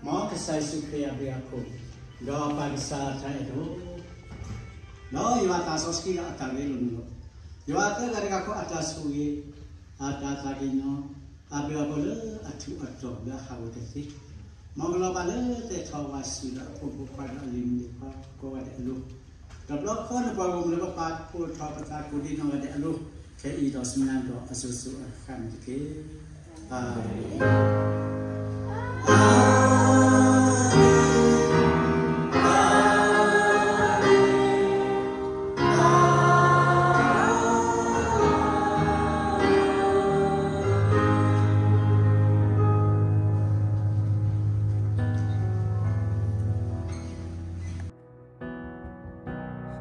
မ်ကစၢ်ယ့ၣ်ၡူးခရံာ်အဘျုးအဖှိၣ်, ဒီးပၢ်ကစၢ်အတၢ်အဲၣ်ဒိၣ်, ဒီးယွၤအသးစီဆှံဒီးအတၢ်ရ့လိာ်မုာ်လိာ်, ယွၤအသၢဂၤတဂၤဃီအတၢ်ဆိၣ်ဂ့ၤ, အတၢ်သးကညီၤ, အဘျုးအဖှိၣ်လၢအထူးအတီၤလၢအဟးဂီၤတသ့, မ်ကလီၤဘၣ်လၢသ့ၣ်ထီၣ်ဝးဆူၣ်ဒီးအဖိမုၣ်ဖိခွါဒီးအလံၤမုၣ်လံၤခွါကိးဂၤဒဲးအလိၤ, ဒီးတဘျီဃီနပှၤဂီၢ်မုၢ်လၢပပာ်ဖှိၣ်ထီၣ်ပသးကိးဒံနီၢ်ဂၤဒဲးအလိၤ, ခဲအံၤဒီးဆူညါဒီးအစိၤစိၤအဃၣ်ဃၣ်န့ၣ်တက့ၢ်. အၤမ့ၣ်.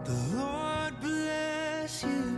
The Lord bless you.